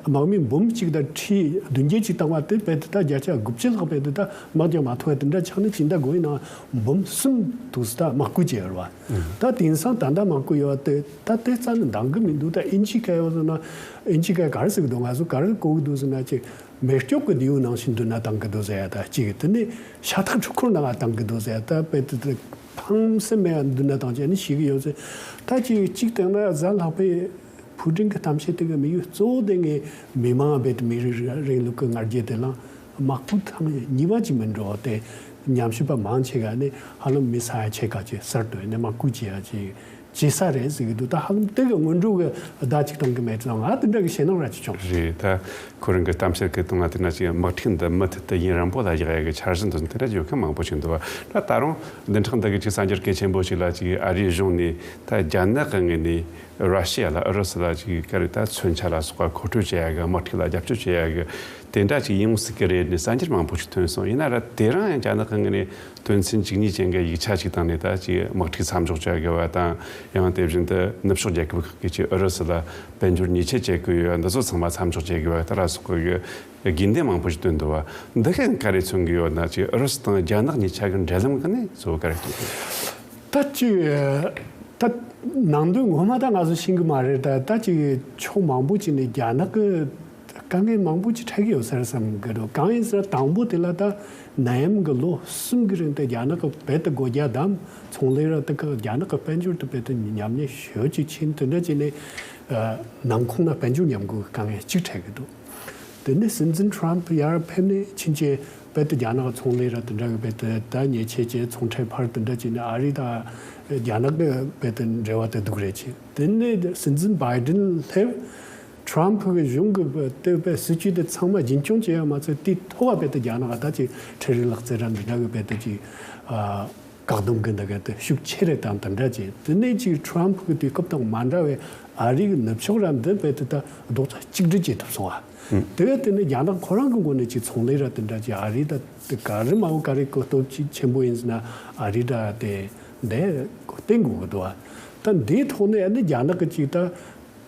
དམག་མི་འབུམ་གཅིག་དང་ཁྲི་བདུན་བརྒྱད་ཅིག་བཏང་བ་དེ་བལ་དུ་ད་བརྒྱ་ཆ་དགུ་བཅུ་ལྷག་བལ་དུ་ད་དམག་རྒྱག་མ་ཐུབ་པ་དེ་འདྲ་ཆགས་ནས་ཕྱི་ཟླ་འགོ་ཡི་ནང་འབུམ་གསུམ་འདུག་ཟེར་ད་དམག་སྐུལ་བྱས་ཡོད་རེད་བ། ད་དེང་སང་ད་ལྟ་དམག་སྐུལ་ཡོད་པ་དེ་ད་དེ་རྩ་ནས་འདང་གི་མི་འདུག་ད་ཨིན་ཇི་སྐད་ཡོད་ཟེར་ན་ཨིན་ཇི་སྐད་ག་རེ་ཟེར་གི་འདུག་ང་ཚོ་ག་རེ་གོ་གི་འདུག་ཟེར་ན་ཅིག་མེ་སྒྱོགས་ཀྱི་མདེའུ་ནང་བཞིན་མདུན་ན་བཏང་གི་འདུག་ཟེར་ཡ། ད་ཅིག་དེ་ནས་ཤ་ཐག་འཁྲུད་འཁོར་ནང་ང་བཏང་གི་འདུག་ཟེར་ཡ། ད་དཔེ་དེ་དེ་ཕངས་སེམས་མེད་ཡ་མདུན་ན་བཏང་བྱས་ནས་ཤི་གི་ཡོད་ཟེར། ད་ཅིག་གཅིག་བལྟས་ན་གཟའ་ལྷག་པའི་ཕུ་ཀྲིན་གྱི་གཏམ་བཤད་དེ་གི་དམིགས་ཡུལ་གཙོ་བོ་དེ་ངས་མི་མང་བལ་དུ་མི་རིགས་རིང་ལུགས་ཀྱི་ང་རྒྱལ་དེ་ལ་དམག་འཁྲུག་ཐེངས་གཉིས་པ་ཅིག་མི་འགྲོ་བ་དེ་ཉམས་ཞིབ་པ་མང་ཆེ་ག་ནས་ཧ་ལམ་མི་ས་ཡ་ཕྱེད་ཀ་ཅིག་གསར་དུ་ནས་དམག་སྐུལ་བྱེད་ཡ་ཅིག་བྱེད་ས་རེད་ཟེར་གི་འདུག་ད་ཧ་ལམ་དེ་གི་སྔོན་འགྲོ་གི་བརྡ་ཅིག་གཏོང་གི་མེད་ཙང་ང་དེ་འདྲ་གི་ཞེད་སྣང་ར་ཅིག་བྱུང་། རེད། ད་ཁོ་རང་གི་གཏམ་བཤད་ཀྱི་སྟེང་ལ་དེ་ན་ཅིག་དམག་འཁྲུག་འདི་མུ་མཐུད་དུ་ཡུན་རིང་པོ་ལ་ཡག་ཡག་གི་འཆར་གཞི་འདི་དེ་འདྲ་ཡོད་མཁན་མང་པོ་ཞིག་འདུག་ད་ད་རུང་བདུན་ཕྲག་འདི་གི་ཅིག་གསར་འགྱུར་གལ་ཆེན་པོ་ཞིག་ལ་ཅིག་ཨ་རིའི་གཞུང་ནས་ད་རྒྱ་ནག་གི་ངོས་ནས་ར་ཤི་ཡ་ལ་ཨུ་རུ་སུ་ལ་ཅིག་ག་རེ་ད་མཚོན་ཆ་ལ་སོགས་པ་མཁོ་སྤྲོད་བྱེད་ཡག་གི་དམག་འཁྲུག་ལ་རྒྱབ་སྐྱོར་བྱེད་ཡག་གི་དེ་འདྲ་ཅིག་ཡིན་སྲིད་ཀྱི་རེད་ནས་གསར་འགྱུར་མང་པོ་ཞིག་ཐོན་སོང་། ཡིན་ན་ར་དེ་རིང་ཡང་རྒྱ་ནག་གི་ངོས་ནས་དོན་ཚན་བཅུ་གཉིས་ཅན་གྱི་ཡིག་ཆ་ཞིག་བཏང་ནས་ད་ཅིག་དམག་འཁྲུག་མཚམས་འཇོག་བྱ་དགོས་པ་དང་ཡང་དེ་བཞིན་དུ་ནུབ་ཕྱོགས་རྒྱལ་ཁབ་ཁག་གིས་ཅིག་ཨུ་རུ་སུ་ལ་དཔལ་འབྱོར་ཉེས་ཆད་བཅད་དགོས་ཡོད་འདི་ཚོ་ཚང་མ་མཚམས་འཇོག་བྱེད་དགོས་པ་དེ་ལ་སོགས་པའི་དགོས་འདུན་མང་པོ་ཞིག་བཏོན་འདུག་བ། འདི་གས་ག་རེ་མཚོན་གྱི་ཡོད་ན། ཅིག་ཨུ་རུ་སུ་དང་རྒྱ་ནག་གཉིས་ཆ་གི་འབྲེལ་ལམ་གི་ནས་གཙོ་བོ་ག་རེ་གཏོང་གི་ཡོད། ད་ཅིག་ད་ནང་དོན་ངོ་མ་ད་ང་ཚོ་ཤེས་གི་མ་རེད། ད་ད་ཅིག་ཕྱོགས་མང་པོ་ཅིག་ནས་རྒྱ་ནག་གི་དཀའ་ངལ་མང་པོ་ཅིག་འཕྲད་ཀྱི་ཡོད་ས་རེད་བསམ་གི་འདུག་གང་ཡིན་ཟེར་ན་དང་པོ་དེ་ལ་ད་ནད་ཡམས་ཀྱི་ལོ་གསུམ་གྱི་རིང་དུ་རྒྱ་ནག་གི་བལ་དུ་སྒོ་རྒྱ་བསྡམས། ཚོང་ལས་ར་དེ་ག་རྒྱ་ནག་གི་དཔལ་འབྱོར་དེ་བལ་དུ་ཉམས་ཉེས་ཞེ་པོ་ཅིག་ཕྱིན། དེ་འདྲ་བྱས་ནས་ཨ་ནང་ཁོངས་ན་དཔལ་འབྱོར་ཉམས་རྒུད་ཀྱི་དཀའ་ངལ་གཅིག་འཕྲད་ཀྱི་འདུག་དེ་ནས་སྲིད་འཛིན་ཁྲོམ་ཕུ་ཡར་ཕེབས་ནས་ཕྱིན་ཆད་བལ་དུ་རྒྱ་ནག་གི་ཚོང་ལས་ར་དེ་འདྲ་གི་བལ་དུ་ད་ཉེས་ཆད་བཅད། ཚོང་ཁྲལ་འཕར། དེ་འདྲ་བྱས་ནས་ཨ་རི་དང་རྒྱ་ནག་གི་བལ་དུ་འབྲེལ་བ་དེ་སྡུག་རེ་ཕྱིན། དེ་ནས་སྲིད་འཛིན་བྷའི་ཏིན་སླེབས། ཁྲོམ་ཕུ་གི་གཞུང་གི་བལ་དུ་བལ་སྲིད་ཇུས་དེ་ཚང་མ་རྒྱུན་སྐྱོང་བྱས་ཡོད་མ་ཚད་དེའི་ཐོག་བལ་དུ་རྒྱ་ནག་ད་ཅིག་ཁྲལ་རིག་ལག་རྩལ་ར་འདི་འདྲ་གི་བལ་དུ་ཅིག་ཨ། བཀག་སྡོམ་གྱི་འདི་ག་དེ་ཤུགས་ཆེ་རེ་བཏང་། དེ་འདྲ་བྱས། དེ་ནས་ཅིག་ཁྲོམ་ཕུ་གི་དུས་སྐབས་དང་མ་འདྲ་བའི་ཨ་རི་གི་ནུབ་ཕྱོགས་ར་འདི་བལ་དུ་ད་རྡོག་རྩ་གཅིག་སྒྲིལ་བྱེད་ཐུབ་སོང་བ། དེ་ག་དེ་ནས་རྒྱ་ནག་ཁོ་རང་གི་ངོས་ནས་ཅིག་ཚོང་ལས་ར་དེ་འདྲ་ཅིག་ཨ་རི་ད་དེ་ག་རེ་མ་འོ་ག་རེ་གོ་སྟོབས་ཅིག་ཆེན་པོ་ཡིན་ཟེར་ན་ཨ་རི་ད་དེ་འདི་གོ་བསྟན་དགོས་གི་འདུག་བ། ད་འདིའི་ཐོག་ནས་ཨ་ནི་རྒྱ་ནག་གི་ཅིག་ད།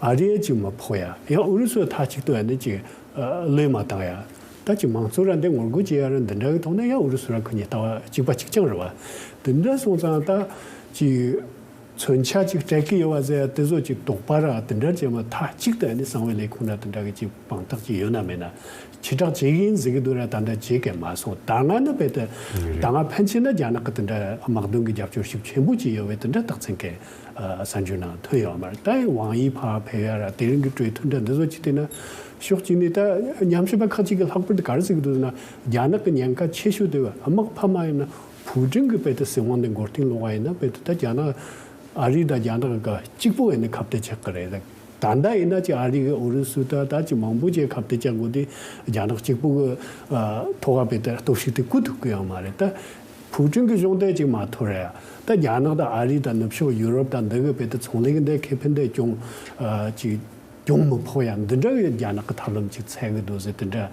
ཨ་རི་ཡ་ཅིག་མ་ཕོག་ཡ། ཡང་ཨུ་རུ་སུ་མཐའ་གཅིག་ཏུ་ཡ་ནི་ཅིག་ཨ་བློས་མ་བཏང་ཡ། ད་ཅིག་མང་གཙོ་ར་འདི་ངོ་རྒོལ་བྱེད་ཡ་ར་འདི་འདྲ་གི་ཐོག་ནས་ཡང་ཨུ་རུ་སུ་ར་ཁོ་གཉིས་ལྟ་བ་གཅིག་པ་གཅིག་རྐྱང་རེད་བ། དེ་འདྲ་སོང་ཙང་ད་ཅིག་མཚོན་ཆ་ཅིག་སྤྲད་ཀྱི་ཡོད་བ་ཟེར་ཡ་དེ་ཚོ་ཅིག་དོགས་པ་ར་དེ་འདྲ་བྱས་མ་མཐའ་གཅིག་ཏུ་ཡ་ནི་གསང་བའི་ལས་ཁུངས་ར་དེ་འདྲ་གི་ཅིག་དཔང་རྟགས་ཅིག་ཡོད་ན་མེད་ན། ཕྱི་བསྒྲགས་བྱེད་ཀྱི་ཡིན་ཟེར་གི་འདུག་ར་ད་ལྟ་བྱེད་མཁན་མ་སོང་། ད་སྔ་ནི་བལ་དུ་ད་སྔ་ཕན་ཆད་ན་རྒྱ་ནག་གི་དེ་འདྲ་དམག་དོན་གྱི་རྒྱབ་སྐྱོར་ཤུགས་ཆེན་པོ་ཅིག་ཡོད་བས་དེ་འདྲ་རྟགས་མཚན་གྱི་ཨ་གསར་འགྱུར་ནང་ཐོན་ཡོད་མ་རེད། ད་ཝང་ཡི་ཕར་ཕེབས་ཡ་ར་དེ་རིང་གི་གྲོས་མཐུན་འདྲ་འདི་ཚོ་ཅིག་བལྟས་ན་ཕྱོགས་གཅིག་ནས་ད་ཉམས་ཞིབ་པ་ཁག་ཅིག་གིས་ལྷག་པར་དུ་ག་རེ་ཟེར་གི་འདུག་ཟེར་ན་རྒྱ་ནག་གི་ཉེན་ཁ་ཆེ་ཤོས་དེ་དམག་ཕམ་མ་ཡིན་ན་ཕུའུ་ཀྲིན་གྱི་བལ་དུ་སྲིད་དབང་འདི་མགོ་རྟིང་སློག་པ་ཡིན་ན་བལ་དུ་ད་རྒྱ་ནག་ཨ་རི་དང་རྒྱ་ནག་གི་གཅིག་པོ་ཡིན་ན་ཁ་གཏད་ཆགས་ཀྱི་རེད། ད་ལྟ་ཡིན་ན་ཅིག་ཨ་རི་གི་ཨུ་རུ་སུ་ད་ད་ཅིག་མང་པོ་ཅིག་ཁ་གཏད་བཅག་དགོས་དེ་རྒྱ་ནག་གཅིག་པུ་གི་ཐོག་ག་བལ་དུ་སྟོབས་ཤུགས་དེ་བསྐུལ་ཐུབ་ཀྱི་ཡོད་མ་རེད། ད་ཕུའུ་ཀྲིན་གི་གཞུང་དེ་ཅིག་མ་ཐོར་ཡ། ད་རྒྱ་ནག་དང་ཨ་རི་དང་ནུབ་ཕྱོགས་ཡུ་རོབ་དང་འདི་གི་བལ་དུ་ཚོང་ལས་གི་འདི་ཁེ་ཕན་དེ་གྱོང་ཅིག་གྱོང་མི་ཕོག་ཡ་འདི་འདྲ་གི་རྒྱ་ནག་གི་ཐབས་ལམ་ཅིག་འཚོལ་གི་འདུག་ཟེར་དེ་འདྲ་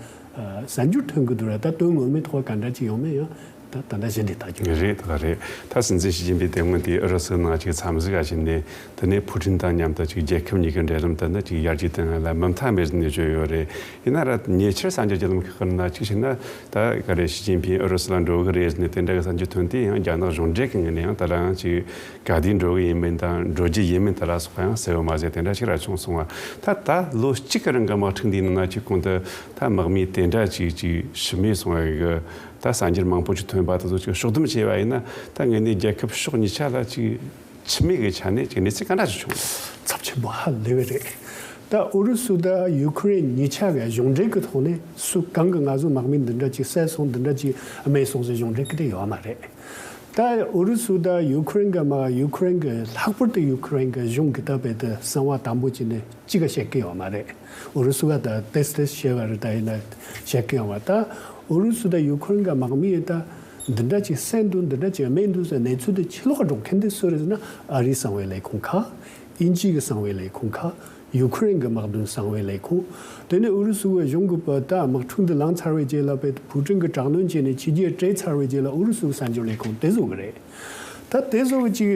གསར་འགྱུར་ཐོན་གི་འདུག་ར། ད་དོན་ངོ་མའི་ཐོག་ག་འདྲ་ཅིག་ཡོང་མིན་ཡང་། ད་ལྟ་གཞི་འདི་ལྟ་རྒྱུ་རེད། ད་རེད། ད་སྲིད་འཛིན་ཞི་ཅིན་ཕིང་དེ་སྔོན་དེ་ཨུ་རུ་སུའི་ནང་ཅིག་འཚམས་གཟིགས་ག་ཕྱིན་ནས། དེ་ནས་ཕུ་ཀྲིན་དང་མཉམ་དུ་ཅིག་རྒྱལ་ཁབ་གཉིས་ཀྱི་འབྲེལ་ལམ་དེ་ནི་ཅིག་ཡར་རྒྱས་གཏོང་ཡ་ལ་མུ་མཐའ་མེད་ནས་བརྗོད་ཡོད་རེད། ཡིན་ན་ར་ཉེ་ཆར་གསར་འགྱུར་བརྒྱུད་ལམ་ཁག་ནང་ཅིག་བྱས་ན། ད་ག་རེ་ཞི་ཅིན་ཕིང་ཨུ་རུ་སུ་ལ་འགྲོ་གི་རེད་ཟེར་ནས་དེ་འདྲ་གི་གསར་འགྱུར་ཐོན་དུས་ཡང་རྒྱ་ནག་གཞུང་འབྲེལ་གྱི་ངོས་ནས་ཡང་དེ་ལ་ཡང་ཅིག་ག་དུས་འགྲོ་གི་ཡིན་མིན་དང་འགྲོ་རྒྱུ་ཡིན་མིན་དེ་ལ་སོགས་པ་ཡང་གསལ་བོ་མ་ཟད་དེ་འདྲ་ཞིག་ར་བྱུང་སོང་བ། ད་ད་ལོ་གཅིག་གི་རིང་གི་དམག་འཁྲུག་འདིའི་ནང་ན་ཅིག་གོང་དུ་ད་དམག་མི་དེ་འདྲ་ཅིག་ཅིག་ཤི་རྨས་སོང་བ་གི་ད་གསར་འགྱུར་མང་པོ་ཅིག་ཐོན་པ་དེ་ཚོ་ཅིག་ཕྱོགས་བསྡོམས་བྱས་པ་ཡིན་ན། ད་ངས་ནས་རྒྱལ་ཁབ་ཕྱོགས་གཉིས་ཆ་ལ་ཅིག་ཕྱི་མིག་གི་ཆ་ནས་ཅིག་གནས་ཚུལ་ག་འདྲ་ཞིག་བྱུང་། ཚབས་ཆེན་པོ་ཧ་ལས་པ་རེད། ད་ཨུ་རུ་སུ་དང་ཡུ་ཁུ་རེན་གཉིས་ཆ་གི་གཞུང་འབྲེལ་གྱི་ཐོག་ནས་སུ་གང་གི་ང་ཚོ་དམག་མི་འདི་འདྲ་ཅིག་བསད་སོང་འདི་འདྲ་ཅིག་རྨས་སོང་ཟེར་གཞུང་འབྲེལ་གྱི་དེ་ཡོད་མ་རེད། ད་ཨུ་རུ་སུ་དང་ཡུ་ཁུ་རེན་གྱི་དམག་ཡུ་ཁུ་རེན་གྱི་ལྷག་པར་དུ་ཡུ་ཁུ་རེན་གྱི་གཞུང་གི་ད་བེད་དུ་གསང་བ་དམ་པོ་བྱས་ནས་གཅིག་ག་བཤད་ཀྱི་ཡོད་མ་རེད། ཨུ་རུ་སུ་ག་ད་ཏེས་ཏེས་བཤད་པ་རེད། ད་ཡིན་ན་བཤད་ཀྱི་ཡོད་མ་རེད། ད་ཨུ་རུ་སུ་དང་ཡུ་ཁུ་རེན་གྱི་དམག་མི་ཡི་ད་འདི་འདྲ་ཅིག་བསད་འདུག་འདི་འདྲ་ཅིག་རྨས་འདུག་ཟེར་གནས་ཚུལ་དེ་ཕྱི་ལོགས་སྒྲོག་མཁན་དེ་སུ་རེད་ཟེར་ན། ཨ་རིའི་གསང་བའི་ལས་ཁུངས་ཁག་དབྱིན་ཇི་གི་གསང་བའི་ལས་ཁུངས་ཁག་ཡུ་ཁུ་རེན་གྱི་དམག་དོན་གསང་བའི་ལས་ཁུངས། དེ་ནས་ཨུ་རུ་སུ་གི་གཞུང་གི་བུ་ད་དམག་འཁྲུག་འདི་ལངས་ཚར་བའི་རྗེས་ལ་བེད་ཕུ་ཀྲིན་གྱི་དྲག་གནོན་བྱས་ནས་ཕྱི་རྒྱལ་བྲོས་ཚར་བའི་རྗེས་ལ་ཨུ་རུ་སུའི་གསར་འགྱུར་ལས་ཁུངས་དེ་བཟོ་གི་རེད། ད་དེ་བཟོ་གི་ཅིག་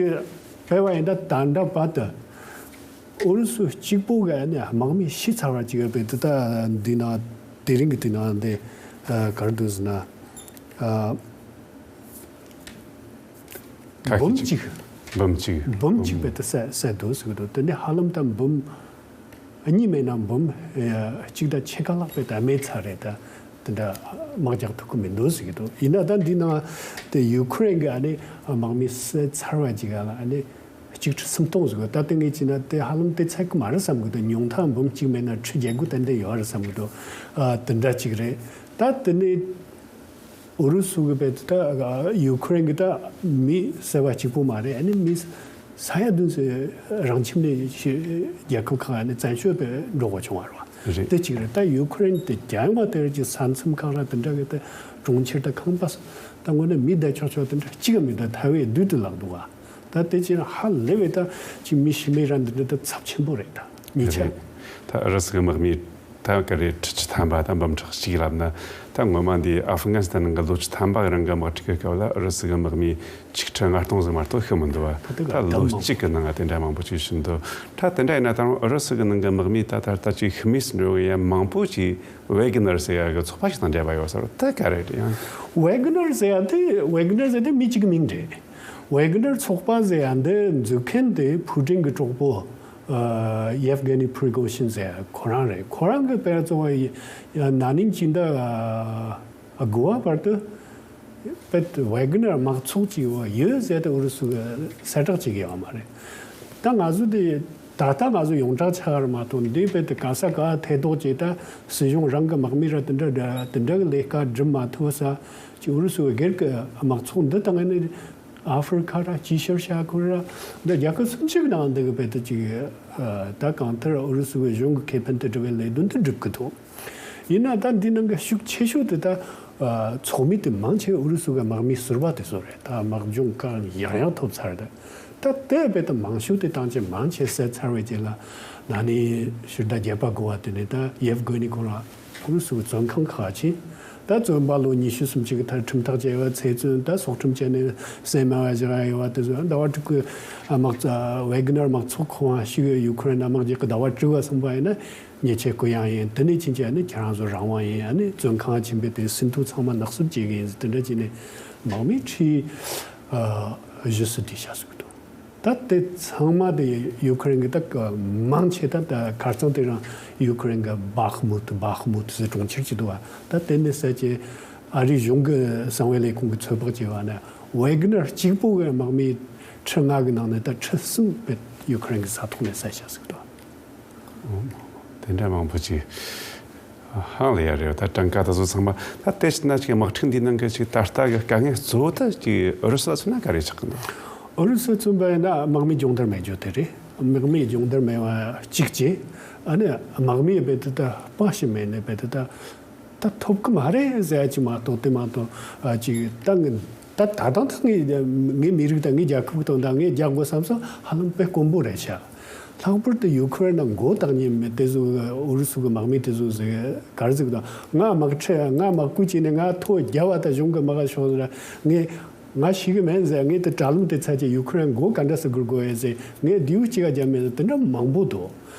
བས་པ་ཡིན་ད་ད་འདྲ་བར་དུ་ཨུ་རུ་སུ་གཅིག་པོ་གི་ནས་དམག་མི་ཤི་ཚར་བ་ཅིག་བེད་དེ་ད་འདི་ན་དེ་རིང་གི་དུས་ནང་འདི་ག་རེ་འདུག་ཟེར་ན། ཁ་ཤས་འབུམ་ཅིག་གཅིག་འབུམ་གཅིག་འབུམ་གཅིག་བེད་དུ་བསད་བསད་འདུག་ཟེར་གི་འདུག་དེ་ནས་ཧ་ལམ་ད་འབུམ་གཉིས་མེད་ན་འབུམ་གཅིག་དང་ཕྱེད་ཀ་ལྷག་བེད་དུ་རྨས་ཚར་རེད། ད་དེ་འདྲ་དམག་རྒྱག་ཐུབ་ཀྱི་མི་འདུག་ཟེར་གི་འདུག་ཡིན་ན་ད་འདི་ནང་དེ་ཡུ་ཁུ་རེན་གྱི་ཨ་ནི་དམག་མི་བསད་ཚར་བ་ཅིག་ཨ་ལ་ཨ་ནི་གཅིག་ཁྲི་སུམ་སྟོང་ཟེར་གི་འདུག་ད་དེ་ངས་བྱས་ན་དེ་ཧ་ལམ་དེ་ཚད་ཀྱི་མ་རེད་བསམ་གི་འདུག་ཉུང་མཐའ་འབུམ་གཅིག་མེད་ན་ཁྲི་བརྒྱད་དགུ་ཏན་ཏན་ཡོད་རེད་བསམ་གི་འདུག་ཨ་དེ་འདྲ་ཅིག་རེད། ད་དེ་ནས་ཨུ་རུ་སུ་གི་བེད་དུ་ད་ཡུ་ཁུ་རེན་གི་ད་མི་བསད་པ་གཅིག་པོ་མ་རེད། ཨ་ནི་མི་ས་ཡ་བདུན་ཙམ་རང་ཁྱིམ་ནས་ཤི་རྒྱལ་ཁབ་ཁག་ནས་བཙན་བྱོལ་བེད་འགྲོ་དགོས་བྱུང་བ་རེད་བ། རེད། དེ་གཅིག་རེད། ད་ཡུ་ཁུ་རེན་དེ་རྒྱལ་ཡོངས་མ་དེར་གྱི་ས་མཚམས་ཁག་ར་དེ་འདྲ་གི་ད་གྲོང་ཁྱེར་དང་ཁང་པ་ད་དངོས་གནས་མི་བསྡད་ཆོག་ཆོག་དེ་འདྲ་གཅིག་ག་མི་འདུག་ཐལ་བའི་རྡུལ་དུ་བརླག་འདུག་བ། ད་དེ་ཅི་ཧ་ལས་པའི་ད་ཅི་མི་ཤི་རྨས་ར་འདི་འདྲ་ད་ཚབས་ཆེན་པོ་རེད། ད་ཉེས་ཆད། རེད། ད་ཨུ་རུ་སུ་གི་དམག་མི་ད་ག་རེ་ཁྲི་བཅུ་ཐམ་པ་ད་འབུམ་ཕྲག་གཅིག་ལབ་ན། ད་སྔོན་མ་འདི་ཨ་ཧྥི་གྷན་སི་ཐན་ནང་གི་ལོ་བཅུ་ཐམ་པ་རིང་གི་དམག་འཁྲུག་གི་སྐབས་ལ་ཨུ་རུ་སུ་གི་དམག་མི་ཆིག་ཁྲི་ལྔ་སྟོང་ཟིག་མ་གཏོགས་ཤི་མི་འདུག་བ། ད་ལྟ་ད་ལོ་གཏམ་གཅིག་གི་ནང་ང་དེ་འདྲ་མང་པོ་ཅིག་ཤི་འདུག་ད་དེ་འདྲ་ཡིན་ན་ད་རུང་ཨུ་རུ་སུ་གི་ནང་གི་དམག་མི་ད་ད་ལྟ་ཅིག་ཤི་རྨས་འགྲོ་གི་ཡ་མང་པོ་ཅིག་ཝེ་གི་ནར་ཟེར་ཡ་གི་ཚོགས་པ་ཞིག་དང་འབྲེལ་བ་ཡོད་ས་རེད། ད་ག་རེ་རེད་ཡང་། ཝེ་གི་ནར་ཟེར་ཡ་དེ་ཝེ་གི་ནར་ཟེར་དེ་མི་གཅིག་གི་མིང་རེད། ཝེ་གི་ནར་ཚོགས་པ་ཟེར་ཡ་འདི་འཛུགས་མཁན་དེ་ཕུ་ཀྲིན་གི་གྲོགས་པོ་ཡེབ་གྷེ་ནི་ཕྲི་གོ་ཤིན་ཟེར་ཡ་ཁོ་རང་རེད། ཁོ་རང་གི་དཔེར་ན་གཙོ་བོ་ན་ནིང་སྤྱི་ཟླ་དགུ་པ་བར་དུ་དཔེ་ཝེ་གི་ནར་དམག་ཚོགས་ཅིག་ཡོད་ཟེར་ཏེ་ཨུ་རུ་སུ་གི་གསལ་བསྒྲགས་བྱེད་ཀྱི་ཡོད་མ་རེད། ད་ང་ཚོ་དེ་ད་ལྟ་ང་ཚོ་ཡོངས་གྲགས་ཆགས་ཡོད་མ་གཏོགས་འདི་དཔེ་དེ་ག་ས་ག་ཐེ་གཏོགས་བྱས་ད་སྲིད་གཞུང་རང་གི་དམག་མི་ར་དེ་འདྲ་དེ་འདྲ་གི་ལས་ཀ་སྒྲུབ་མ་ཐུབ་ས་ཅིག་ཨུ་རུ་སུ་སྒེར་གྱི་དམག་ཚོགས་འདི་དང་ནི་ཨ་ཧྥེ་རི་ཁ་ར་དཀྱིལ་ཤར་ཤར་ཁུལ་ར་འདི་རྒྱལ་ཁབ་སུམ་ཅུ་གི་ནང་འདི་གི་དཔེ་དེ་ཅིག་ད་གང་ལྟར་ཨུ་རུ་སུ་གི་གཞུང་གི་ཁེ་ཕན་དེ་སྒྲུབ་པའི་ལས་དོན་དེ་སྒྲུབ་གི་འདུག་ཡིན་ན་ད་འདི་ནང་གི་ཤུགས་ཆེ་ཤོས་དེ་ད་ཚོགས་མི་དེ་མང་ཆེ་ཨུ་རུ་སུ་གི་དམག་མི་ཟུར་པ་དེ་ཚོ་རེད། ད་དམག་སྦྱོང་བཀའ་ཡང་ཡང་ཐོབ་ཚར་ད། ད་དེ་བས་ད་མང་ཤོས་དེ་ཐམས་ཅད་མང་ཆེ་བསད་ཚར་བའི་རྗེས་ལ་ན་ནིང་ཕྱི་ཟླ་བརྒྱད་པ་དགུ་པ་དེ་ནས་ད་ཡེབ་གྷེ་ནི་ཁོ་རང་ཨུ་རུ་སུ་གི་བཙོན་ཁང་ཁག་ཕྱིན། ད་བཙོན་པ་ལོ་ཉི་ཤུ་སུམ་ཅུ་གི་མཐར་ཁྲིམས་ཐག་བཅད་པ་ཚེ་བཙོན་ད་སྲོག་ཁྲིམས་བཅད་ནས་སྲན་མ་བ་བཞག་ཡོད་པ་དེ་ཚོ་ཟླ་བ་དྲུག་གི་དམག་ཝེ་གྷི་ནར་དམག་ཚོགས་ཁོ་རང་ཞིག་ཡུ་ཁུ་རེན་དམག་རྒྱག་གི་ཟླ་བ་དྲུག་པ་སོང་པ་ཡིན་ན། ཉེས་ཆད་གུ་ཡངས་ཡིན། དེ་ནས་ཕྱིན་ཆད་ནི་ཁྱེད་རང་ཚོ་རང་དབང་ཡིན། ཨ་ནི་བཙོན་ཁང་ཕྱིན་པའི་དེ་ཟིན་ཐོ་ཚང་མ་ནག་བསུབ་བྱེད་གི་ཡིན་ཟེར་དེ་འདྲ་བྱས་ནས་དམག་མི་ཁྲི་བཞི་བཅུ་དེ་བཞག་ཟིག་འདུག་ད་དེ་ཚང་མ་དེ་ཡུ་ཁུ་རེན་གི་ད་མང་ཆེ་ད་ད་ཁ་རྩང་དེ་རང་ཡུ་ཁུ་རེན་གི་བྷག་མུ་ཏུ་བྷག་མུ་ཏུ་ཟེར་གྲོང་ཁྱེར་གཅིག་འདུག་བ། ད་དེ་ནས་ཟེར་གྱི་ཨ་རིའི་གཞུང་གི་གསང་བའི་ལས་ཁུངས་ཀྱི་ཚོད་དཔག་བྱས་པ་ན་ཝེ་གི་ནར་གཅིག་པོ་གི་དམག་མི་ཁྲི་ལྔ་གི་ནང་ནས་ད་ཁྲི་གསུམ་དཔེ་ཡུ་ཁུ་རེན་གི་ས་ཐོག་ནས་བསད་བཞག་ཟིག་འདུག་དེ་འདྲ་མང་པོ་ཅིག་ཧང་ལ་ཡ་རེད། ད་གྲངས་ཀ་དེ་ཚོ་ཚང་མ་ད་དེ་ཕྱིན་ན་ཅིག་དམག་འཁྲུག་འདིའི་ནང་གི་ཅིག་ད་ལྟ་གི་དཀའ་ངལ་གཙོ་བོ་དེ་ཅིག་ཨུ་རུ་སུ་ལ་མཚོན་ན་ག་རེ་ཆགས་ཀྱི་འདུག་ཨུ་རུ་སུ་མཚོན་པ་ཡིན་ན་དམག་མི་སྦྱོང་བརྡར་མེད་རྒྱུ་དེ་རེད། དམག་མི་སྦྱོང་བརྡར་མེད་པ་གཅིག་བྱས། ཨ་ནི་དམག་མི་རྦད་དེ་ད་དཔའ་ཞིག་མེད་ནས་རྦད་དེ་ད་ད་ཐོབ་གི་མ་རེད་ཟེར་ཡ་ཅིག་མ་གཏོགས་དེ་མ་གཏོགས་ཨ་ཅིག་ད་ངི་ ད་ད་ལྟ་ད་ངས་ངའི་མི་རིགས་དང་ངའི་རྒྱལ་ཁབ་ཀྱི་དོན་དག་ངས་རྒྱག་དགོས་བསམ་སོང་ཧ་ལམ་དཔེ་དཀོན་པོ་རེད་ཤག། ལྷག་པར་དུ་ཡུ་ཁུ་རེན་ནང་མགོ་བཏགས་མཁན་དེ་ཚོ་ཨུ་རུ་སུ་གི་དམག་མི་དེ་ཚོ་ཟེར་ག་རེ་ཟེར་གི་དང་ང་དམག་ཁྲལ་ང་དམག་བཀོད་བྱས་ནས་ང་ཐོ་རྒྱབ་པ་དང་གཞུང་གི་དམག་ཤོག་ཟེར་ངས་ང་ཤི་གི་མིན་ཟེར། ངས་དེ་དྲ་ལམ་དེ་ཚར་གྱི་ཡུ་ཁུ་རེན་མགོ་ག་འདྲ་སེ་སྒུར་དགོས་ཡོད་ཟེར། ངས་དེའུ་གཅིག་ག་རྒྱབ་མེད་ཟེར། དེ་འདྲ་མང་པོ་འདུག།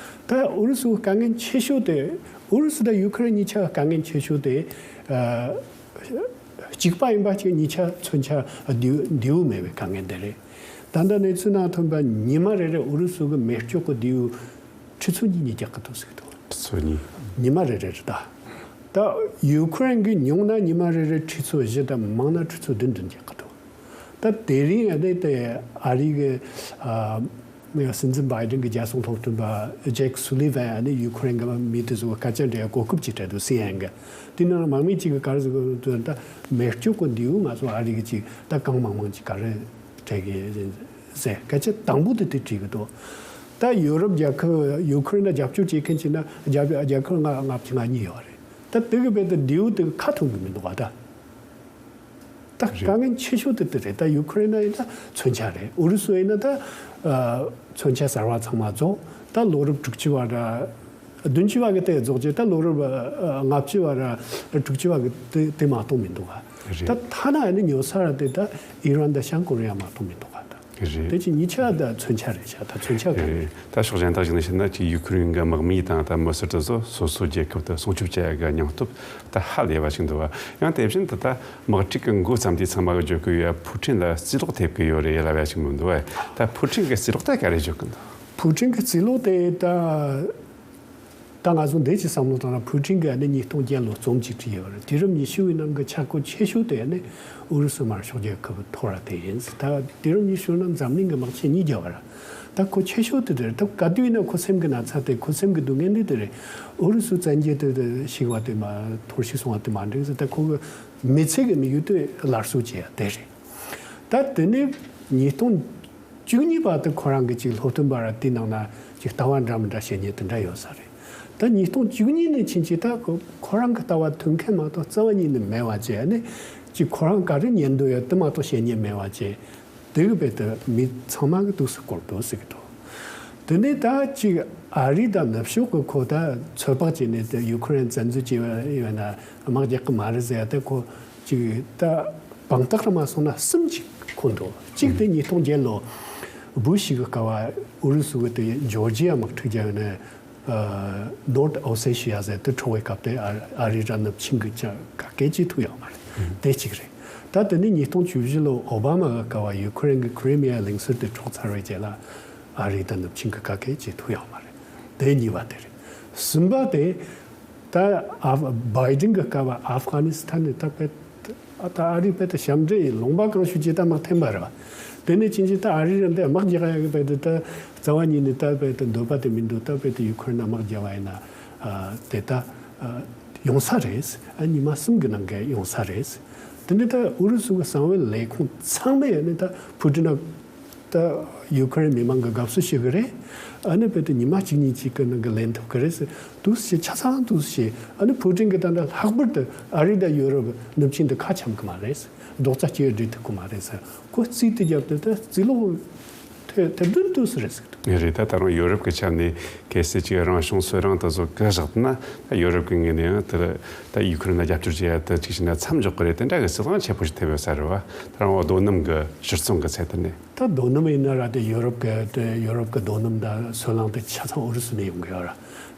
ད་ཨུ་རུ་སུ་དཀའ་ངལ་ཆེ་ཤོས་དེ་ཨུ་རུ་སུ་དང་ཡུ་ཁུ་རེན་གཉིས་ཆ་དཀའ་ངལ་ཆེ་ཤོས་དེ་ཨ། གཅིག་པ་ཡིན་པ་གཅིག་གཉིས་ཆ་མཚོན་ཆ་མདེའུ་མདེའུ་མེད་པའི་དཀའ་ངལ་འདི་རེད། ད་ལྟ་གནས་ཚུལ་ནང་ཐོན་པ་ཉི་མ་རེ་རེ་ཨུ་རུ་སུ་གི་མེ་སྒྱོགས་ཀྱི་མདེའུ་ཁྲི་ཚོ་གཉིས་གཉིས་རྒྱག་གི་འདུག་ཟེར་གི་འདུག། ཁྲི་ཚོ་གཉིས། ཉི་མ་རེ་རེ་རེད་ད། ད་ཡུ་ཁུ་རེན་གྱི་ཉུང་ན་ཉི་མ་རེ་རེ་ཁྲི་ཚོ་བཞི་དང་མང་ན་ཁྲི་ཚོ་བདུན་བདུན་རྒྱག་གི་འདུག། ད་དེ་རིང་ཨ་ནི་དེ་ཨ་རི་གི་ཨ། སྲིད་འཛིན་བྷའི་ཌེན་གྱི་རྒྱལ་སྲུང་སློབ་སྟོན་པ་ཇེག་སུ་ལི་ཝན་ཨ་ནི་ཡུ་ཁུ་རེན་གྱི་མི་དེ་ཚོ་སྐད་ཆ་འདྲ་གོ་སྐབས་ཅིག་སྤྲད་འདུག་སི་ཨེན་ཨེན་གྱི། དེ་ནང་དམག་མི་གཅིག་གིས་ག་རེ་ཟེར་གི་འདུག་ཟེར་ན། ད་མེ་སྒྱོགས་ཀྱི་མདེའུ་ང་ཚོ་ཨ་རི་གི་ཅིག་ད་གང་མང་མང་ཅིག་ག་རེ་སྤྲད་གི་ཟེར། སྐད་ཆ་དང་པོ་དེ་དེ་དྲིས་གི་འདུག། ད་ཡུ་རོབ་རྒྱལ་ཁབ་ཡུ་ཁུ་རེན་ལ་རྒྱབ་སྐྱོར་བྱེད་མཁན་བྱས་ན་རྒྱ་རྒྱལ་ཁབ་ལྔ་ལྔ་བཅུ་ང་གཉིས་ཡོད་རེད། ད་དེ་གི་བས་ད་མདེའུ་དེ་གི་ཁ་ཐོན་གི་མི་འདུག་བ་ད། ད་དཀའ་ངལ་ཆེ་ཤོས་དེ་དེ་རེད། ད་ཡུ་ཁུ་རེན་ན་ཡིན་ན་མཚོན་ཆ་རེད། ཨུ་རུ་སུ་ཡིན་ན་ད་ཨ། མཚོན་ཆ་གསར་བ་ཚང་མ་རྫོགས། ད་ལོ་རབས་དྲུག་ཅུ་བ་ར་བདུན་ཅུ་བ་གི་དེ་རྫོགས་རྗེས་ད་ལོ་རབས་ཨ། ལྔ་བཅུ་བ་ར་དྲུག་ཅུ་བ་གི་དེ་དེ་མ་གཏོགས་མི་འདུག་ག། རེད། ད་ཐ་ན་ཡིན་ན་ཉོ་ས་ར་དེ་ད་ཨི་རན་དང་བྱང་ཀོ་རི་ཡ་མ་གཏོགས་མི་འདུག་ག་ད། རེད། དེ་ཅི་གཉིས་ཆ་ད་མཚོན་ཆ་རེད་ཤག། ད་མཚོན་ཆ་ག་རེད། ད་ཕྱོགས་གཞན་དག་ཞིག་ནས་བཤད་ན་ཅིག་ཡུ་ཁུ་རེན་གི་དམག་མི་དང་ད་མི་སེར་དེ་ཚོ་སོ་སོའི་རྒྱལ་ཁབ་ཏུ་སྲུང་སྐྱོབ་བྱེད་ཡ་གི་སྙིང་སྟོབས་ད་ཧ་ལས་པ་ཞིག་འདུག་བ། ཡང་དེ་བཞིན་དུ་ད་དམག་འཁྲུག་གི་འགོ་བརྩམས་དུས་ཚང་མ་གི་བརྗོད་ཀྱི་ཡོད། ཕུའུ་ཀྲིན་ལ་རྩིས་སློག་ཐེབས་ཀྱི་ཡོད་རེད་ལབ་ཡ་ཞིག་མི་འདུག་བ། ད་ཕུའུ་ཀྲིན་གི་རྩིས་སློག་ད་ག་རེ་བརྗོད་ཀྱི་འདུག། ཕུའུ་ཀྲིན་གི་རྩིས་སློག་དེ་ད། ད་ང་ཚོ་འདི་ཅིག་བསམ་བློ་བཏང་ན་ཕུའུ་ཀྲིན་གྱིས་ཨ་ནི་ཉིས་སྟོང་བརྒྱད་ལོ་རྩོམ་ཅིག་བྲིས་ཡོད་རེད། དུས་རབས་ཉི་ཤུ་བའི་ནང་གི་ཆག་སྒོ་ཆེ་ཤོས་དེ་ཨ་ནི་ཨུ་རུ་སུ་དམར་ཤོག་རྒྱལ་ཁབ་འཐོར་བ་དེ་ཡིན། ད་དུས་རབས་ཉི་ཤུ་ནང་འཛམ་གླིང་གི་དམག་ཆེན་གཉིས་བརྒྱབ་པ་རེད། ད་ཁོ་ཆེ་ཤོས་དེ་དེ་རེད། ད་ག་དུས་ཡིན་ན་ཁོ་སེམས་ཀྱི་ན་ཚ་དེ་ཁོ་སེམས་ཀྱི་སྡུག་བསྔལ་འདི་དེ་རེད། ཨུ་རུ་སུ་བཙན་རྒྱལ་དེ་དེ་ཞིག་བ་དེ་མ་འཐོར་ཞིག་སོང་བ་དེ་མ་འགྲིག་ཟེར། ད་ཁོ་གི་མི་ཚེ་གི་དམིགས་ཡུལ་དེ་སླར་གསོ་བྱེད་ཡ་དེ་རེད། ད་དེ་ནས་ཉིས་སྟོང་བཅུ་གཉིས་པ་དེ་ཁོ་རང་གི་ཅིག་སློབ་སྟོན་པ་ར་དེའི་ནང་ན་ཅིག་ལྟ་བ་འདྲ་མི་འདྲ་བཤད་མཁན་དེ་འདྲ་ཡོད་ས་རེད། ད་ཉིས་སྟོང་བཅུ་གཉིས་ནས་ཕྱིན་ཆད་ད་ཁོ་ཁོ་རང་གི་ལྟ་བ་མཐུན་མཁན་མ་གཏོགས་རྩ་བ་ཉིད་ནས་མེད་པ་བྱས་ནས་ཅིག་ཁོ་རང་ག་རེ་ཉན་འདོད་ཡོད་དེ་མ་གཏོགས་བཤད་མཁན་མེད་པ་བྱས། དེ་གི་བས་དེ་མི་ཚང་མ་གི་ཐུགས་སུ་བསྐོར་འདུག་ཟེར་གི་འདུག། དེ་ནས་ད་ཅིག་ཨ་རི་དང་ནུབ་ཕྱོགས་ཀྱི་ཁོ་ད་ཚོད་དཔག་བྱས་ནས་དེ་ཡུ་ཁུ་རེན་བཙན་འཛུལ་བྱས་ཡོད་ན་དམག་རྒྱག་གི་མ་རེད་ཟེར་ཡ་དེ་ཁོ་ཅིག་ད་དཔང་རྟགས་ར་མ་སོང་ན་གསུམ་ཅིག་ཁོ་འདུག། གཅིག་དེ་ཉིས་སྟོང་བརྒྱད་ལོ་བུ་ཤི་གི་སྐབས་ཨུ་རུ་སུ་གི་དེ་ཇོར་ཇི་ཡ་དམག་འཁྲུག་བརྒྱབ་ཡོད་ན། ནོར་ཨོ་སེ་ཤི་ཡ་ཟེར་དེ་ཁྲོ་བའི་སྐབས་དེ་ཨ་རི་ར་ནུབ་ཆིངས་ཀྱི་ཅང་ག་སྐད་ཅིག་ཐུག་ཡོད་མ་རེད། དེ་གཅིག་རེད། ད་དེ་ནས་ཉིས་སྟོང་བཅུ་བཞི་ལོ་ཨོ་བྷ་མ་གི་སྐབས་ཡུ་ཁུ་རེན་གྱི་ཁི་རི་མི་ཡ་གླིང་ཟུར་དེ་འཕྲོག་ཚར་བའི་རྗེས་ལ་ཨ་རི་དང་ནུབ་ཆིངས་ཀྱི་ག་སྐད་ཅིག་ཐུག་ཡོད་མ་རེད། དེ་གཉིས་པ་དེ་རེད། གསུམ་པ་དེ་ད་ཨ་བྷའི་ཌེན་གྱི་སྐབས་ཨབ་གྷ་ནི་སི་ཐན་ནས་ད་དཔེ་ད་ཨ་རི་དཔེ་ད་ཞབས་འདྲེན་ལུང་པ་གང་ཤོད་ཅིག་ད་དམག་འཐེན་པ་རེད་བ། དེ་ནས་ཕྱིན་ཆད་ད་ཨ་རི་ར་འདི་དམག་རྒྱག་ཡ་གི་དཔེ་ད་ད་རྩ་བ་ཉིད་ནས་ད་དཔེ་ད་འདོད་པ་དེ་མི་འདུག། ད་དཔེ་ད་ཡུ་ཁུ་རེན་ན་དམག་རྒྱག་པ་ཡིན་ན་ཨ་དེ་ད་ཨ་ཡོང་ས་རེད། ཨ་ཉི་མ་གསུམ་གི་ནང་གི་ཡོང་ས་རེད། དེ་ནས་ད་ཨུ་རུ་སུ་གི་གསང་བའི་ལས་ཁུངས་ཚང་མས་ཨ་ནི་ད་ཕུ་ཀྲིན་ན་ད་ཡུ་ཁུ་རེན་མི་མང་གི་དགའ་བསུ་ཞུ་གི་རེད། ཨ་ནི་དཔེ་ད་ཉི་མ་གཅིག་གཉིས་གཅིག་གི་ནང་གི་ལེན་ཐུབ་གི་རེད་ཟེར། འདུག་སེ་ཆ་ཚང་འདུག་སེ། ཨ་ནི་ཕུ་ཀྲིན་གི་ད་ལྟ་ལྷག་པར་དུ་ཨ་རི་དང་ཡུ་རོབ་ནུབ་ཆིངས་དེ་ཁ་འཆམ་གི་མ་རེད་ཟེར། རྡོག་རྩ་གཅིག་སྒྲིལ་ཐུབ་གི་མ་རེད་ཟེར། ཁོ་རྩིས་དེ་རྒྱབ་དུས་ད་རྩིས་ལོག་ཐེ་ཐེར་འདོན་འདུག་སེ་རེད་ཟེར་གི་འདུག། ངས་རེད། ད་ད་རུང་ཡོ་རོབ་ཀྱི་ཆ་ནས་གལ་སྲིད་ཅིག་རང་བྱུང་སོལ་རླངས་དེ་ཚོ་བཀག་བཞག་ན་ད་ཡོ་རོབ་ཀྱི་ངོས་ནས་ཡང་དེར་ད་ཡུ་ཁུ་རེན་ལ་རྒྱབ་སྐྱོར་བྱེད་ཡ་དེ་ཅིག་བྱས་ན་མཚམས་འཇོག་གི་རེད། དེ་འདྲ་གི་རྩིས་ཐང་ཆེ་པོ་ཞིག་ཐེབས་ཡོད་ས་རེད་བ། ད་རུང་རྡོ་སྣུམ་གི་ཕྱིར་ཚོང་གི་ཚད་དེ་ནས། ད་རྡོ་སྣུམ་ཡིན་ན་ར་དེ་ཡོ་རོབ་ཀྱི་དེ་ཡོ་རོབ་ཀྱི་རྡོ་སྣུམ་དང་སོལ་རླངས་དེ་ཆ་ཚང་ཨུ་རུ་སུ་ནས་ཡོང་གི་ཡོད་ར།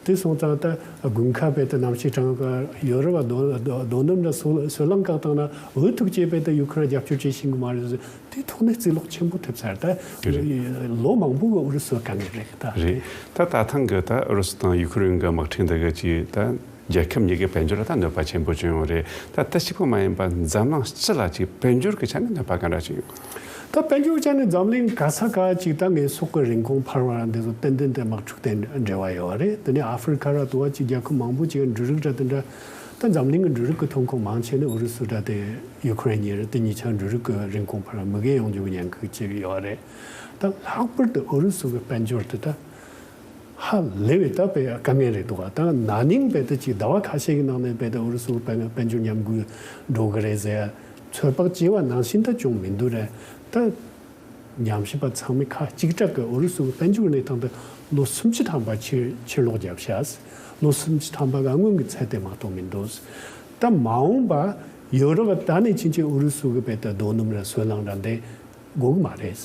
དེ་སོང་ཙང་ད་དགུན་ཁ་དཔེ་དེ་གནམ་གཤིས་གྲང་གི་ཡོ་རོབ་རྡོ་རྡོ་རྡོ་སྣུམ་དང་སོལ་སོལ་རླངས་བཀག་བཏང་ན་འུ་ཐུག་ཅེས་དཔེ་དེ་ཡུ་ཁུ་རེན་རྒྱབ་སྐྱོར་བྱེད་ཤེས་གི་མ་རེད་ཟེར། དེ་ཐོག་ནས་རྩིས་ལོག་ཆེན་པོ་ཐེབས་ཚར། ད་རེད། ལོ་མང་པོ་གི་ཨུ་རུ་སུ་དཀའ་ངལ་རེད་ད། རེད། ད་ད་ཐེངས་གི་ད་ཨུ་རུ་སུ་དང་ཡུ་ཁུ་རེན་གི་དམག་འཁྲུག་འདི་གི་ཅིག་ད་རྒྱལ་ཁབ་གཉིས་ཀའི་དཔལ་འབྱོར་ལ་ད་གནོད་པ་ཆེན་པོ་བྱུང་ཡོད་རེད། ད་དེ་གཅིག་པུ་མ་ཡིན་པ་འཛམ་གླིང་སྤྱི་ལ་ཅིག་དཔལ་འབྱོར་གྱི་ཆ་ནས་གནོད་པ་ག་འདྲ་ཅིག་ཡོང་གི། ད་དཔལ་འབྱོར་ཆ་ནས་འཛམ་གླིང་ག་ས་ག་ཅིག་ད་ངའི་སྲོག་གི་རིན་གོང་འཕར་བ་ར་འདི་ཚོ་ཏན་ཏན་དེ་དམག་འཁྲུག་དེ་འབྲེལ་བ་ཡོད་རེད། དེ་ནས་ཨ་ཧྥེ་རི་ཁ་ར་དུ་བ་ཅིག་རྒྱལ་ཁབ་མང་པོ་ཅིག་འབྲུ་རིགས་ར་དེ་འདྲ། ད་འཛམ་གླིང་གི་འབྲུ་རིགས་ཀྱི་ཐོན་ཁུངས་མང་ཆེ་ནི་ཨུ་རུ་སུ་ར་དེ་ཡུ་ཁུ་རེན་ཡིན་རེད། དེ་གཉིས་ཆ་འབྲུ་རིགས་ཀྱི་རིན་གོང་འཕར་བ་མི་རྒན་ཡོང་རྒྱུ་གི་ཉེན་ཁ་ཅིག་ཡོད་རེད། ད་ལྷག་པར་དུ་ཨུ་རུ་སུ་གི་དཔལ་འབྱོར་དེ་ད་ཧ་ལས་པའི་ད་དཔེ་དཀའ་ངལ་རེད་འདུག་ག། ད་ན་ནིང་དཔེ་ད་ཅིག་ཟླ་བ་ཁ་ཤས་ཀྱི་ནང་ནས་དཔེ་ད་ཨུ་རུ་སུ་གི་དཔལ་དཔལ་འབྱོར་ཉམས་རྒུད་འགྲོ་གི་རེད་ཟེར། ཚོད་དཔག་བྱས་པ་ནང་བཞིན་ད་བྱུང་མི་འདུག་རེད། ད་ཉམས་ཞིབ་པ་ཚང་མས་ཁ་གཅིག་གྲགས་ཀྱིས་ཨུ་རུ་སུ་གི་དཔལ་འབྱོར་གནས་སྟངས་དེ་ལོ་སུམ་ཅུ་ཐམ་པ་ཕྱིར་ཕྱིར་ལོག་བརྒྱབ་ཤག་ལོ་སུམ་ཅུ་ཐམ་པ་གི་སྔོན་གྱི་ཚད་དེ་མ་གཏོགས་མི་འདུག་ད་མ་འོངས་པ་ཡོ་རོབ་ད་ནས་ཕྱིན་ཆད་ཨུ་རུ་སུ་གི་དཔེ་ད་རྡོ་སྣུམ་ར་སོལ་རླངས་ར་འདི་དགོས་ཀྱི་མ་རེད།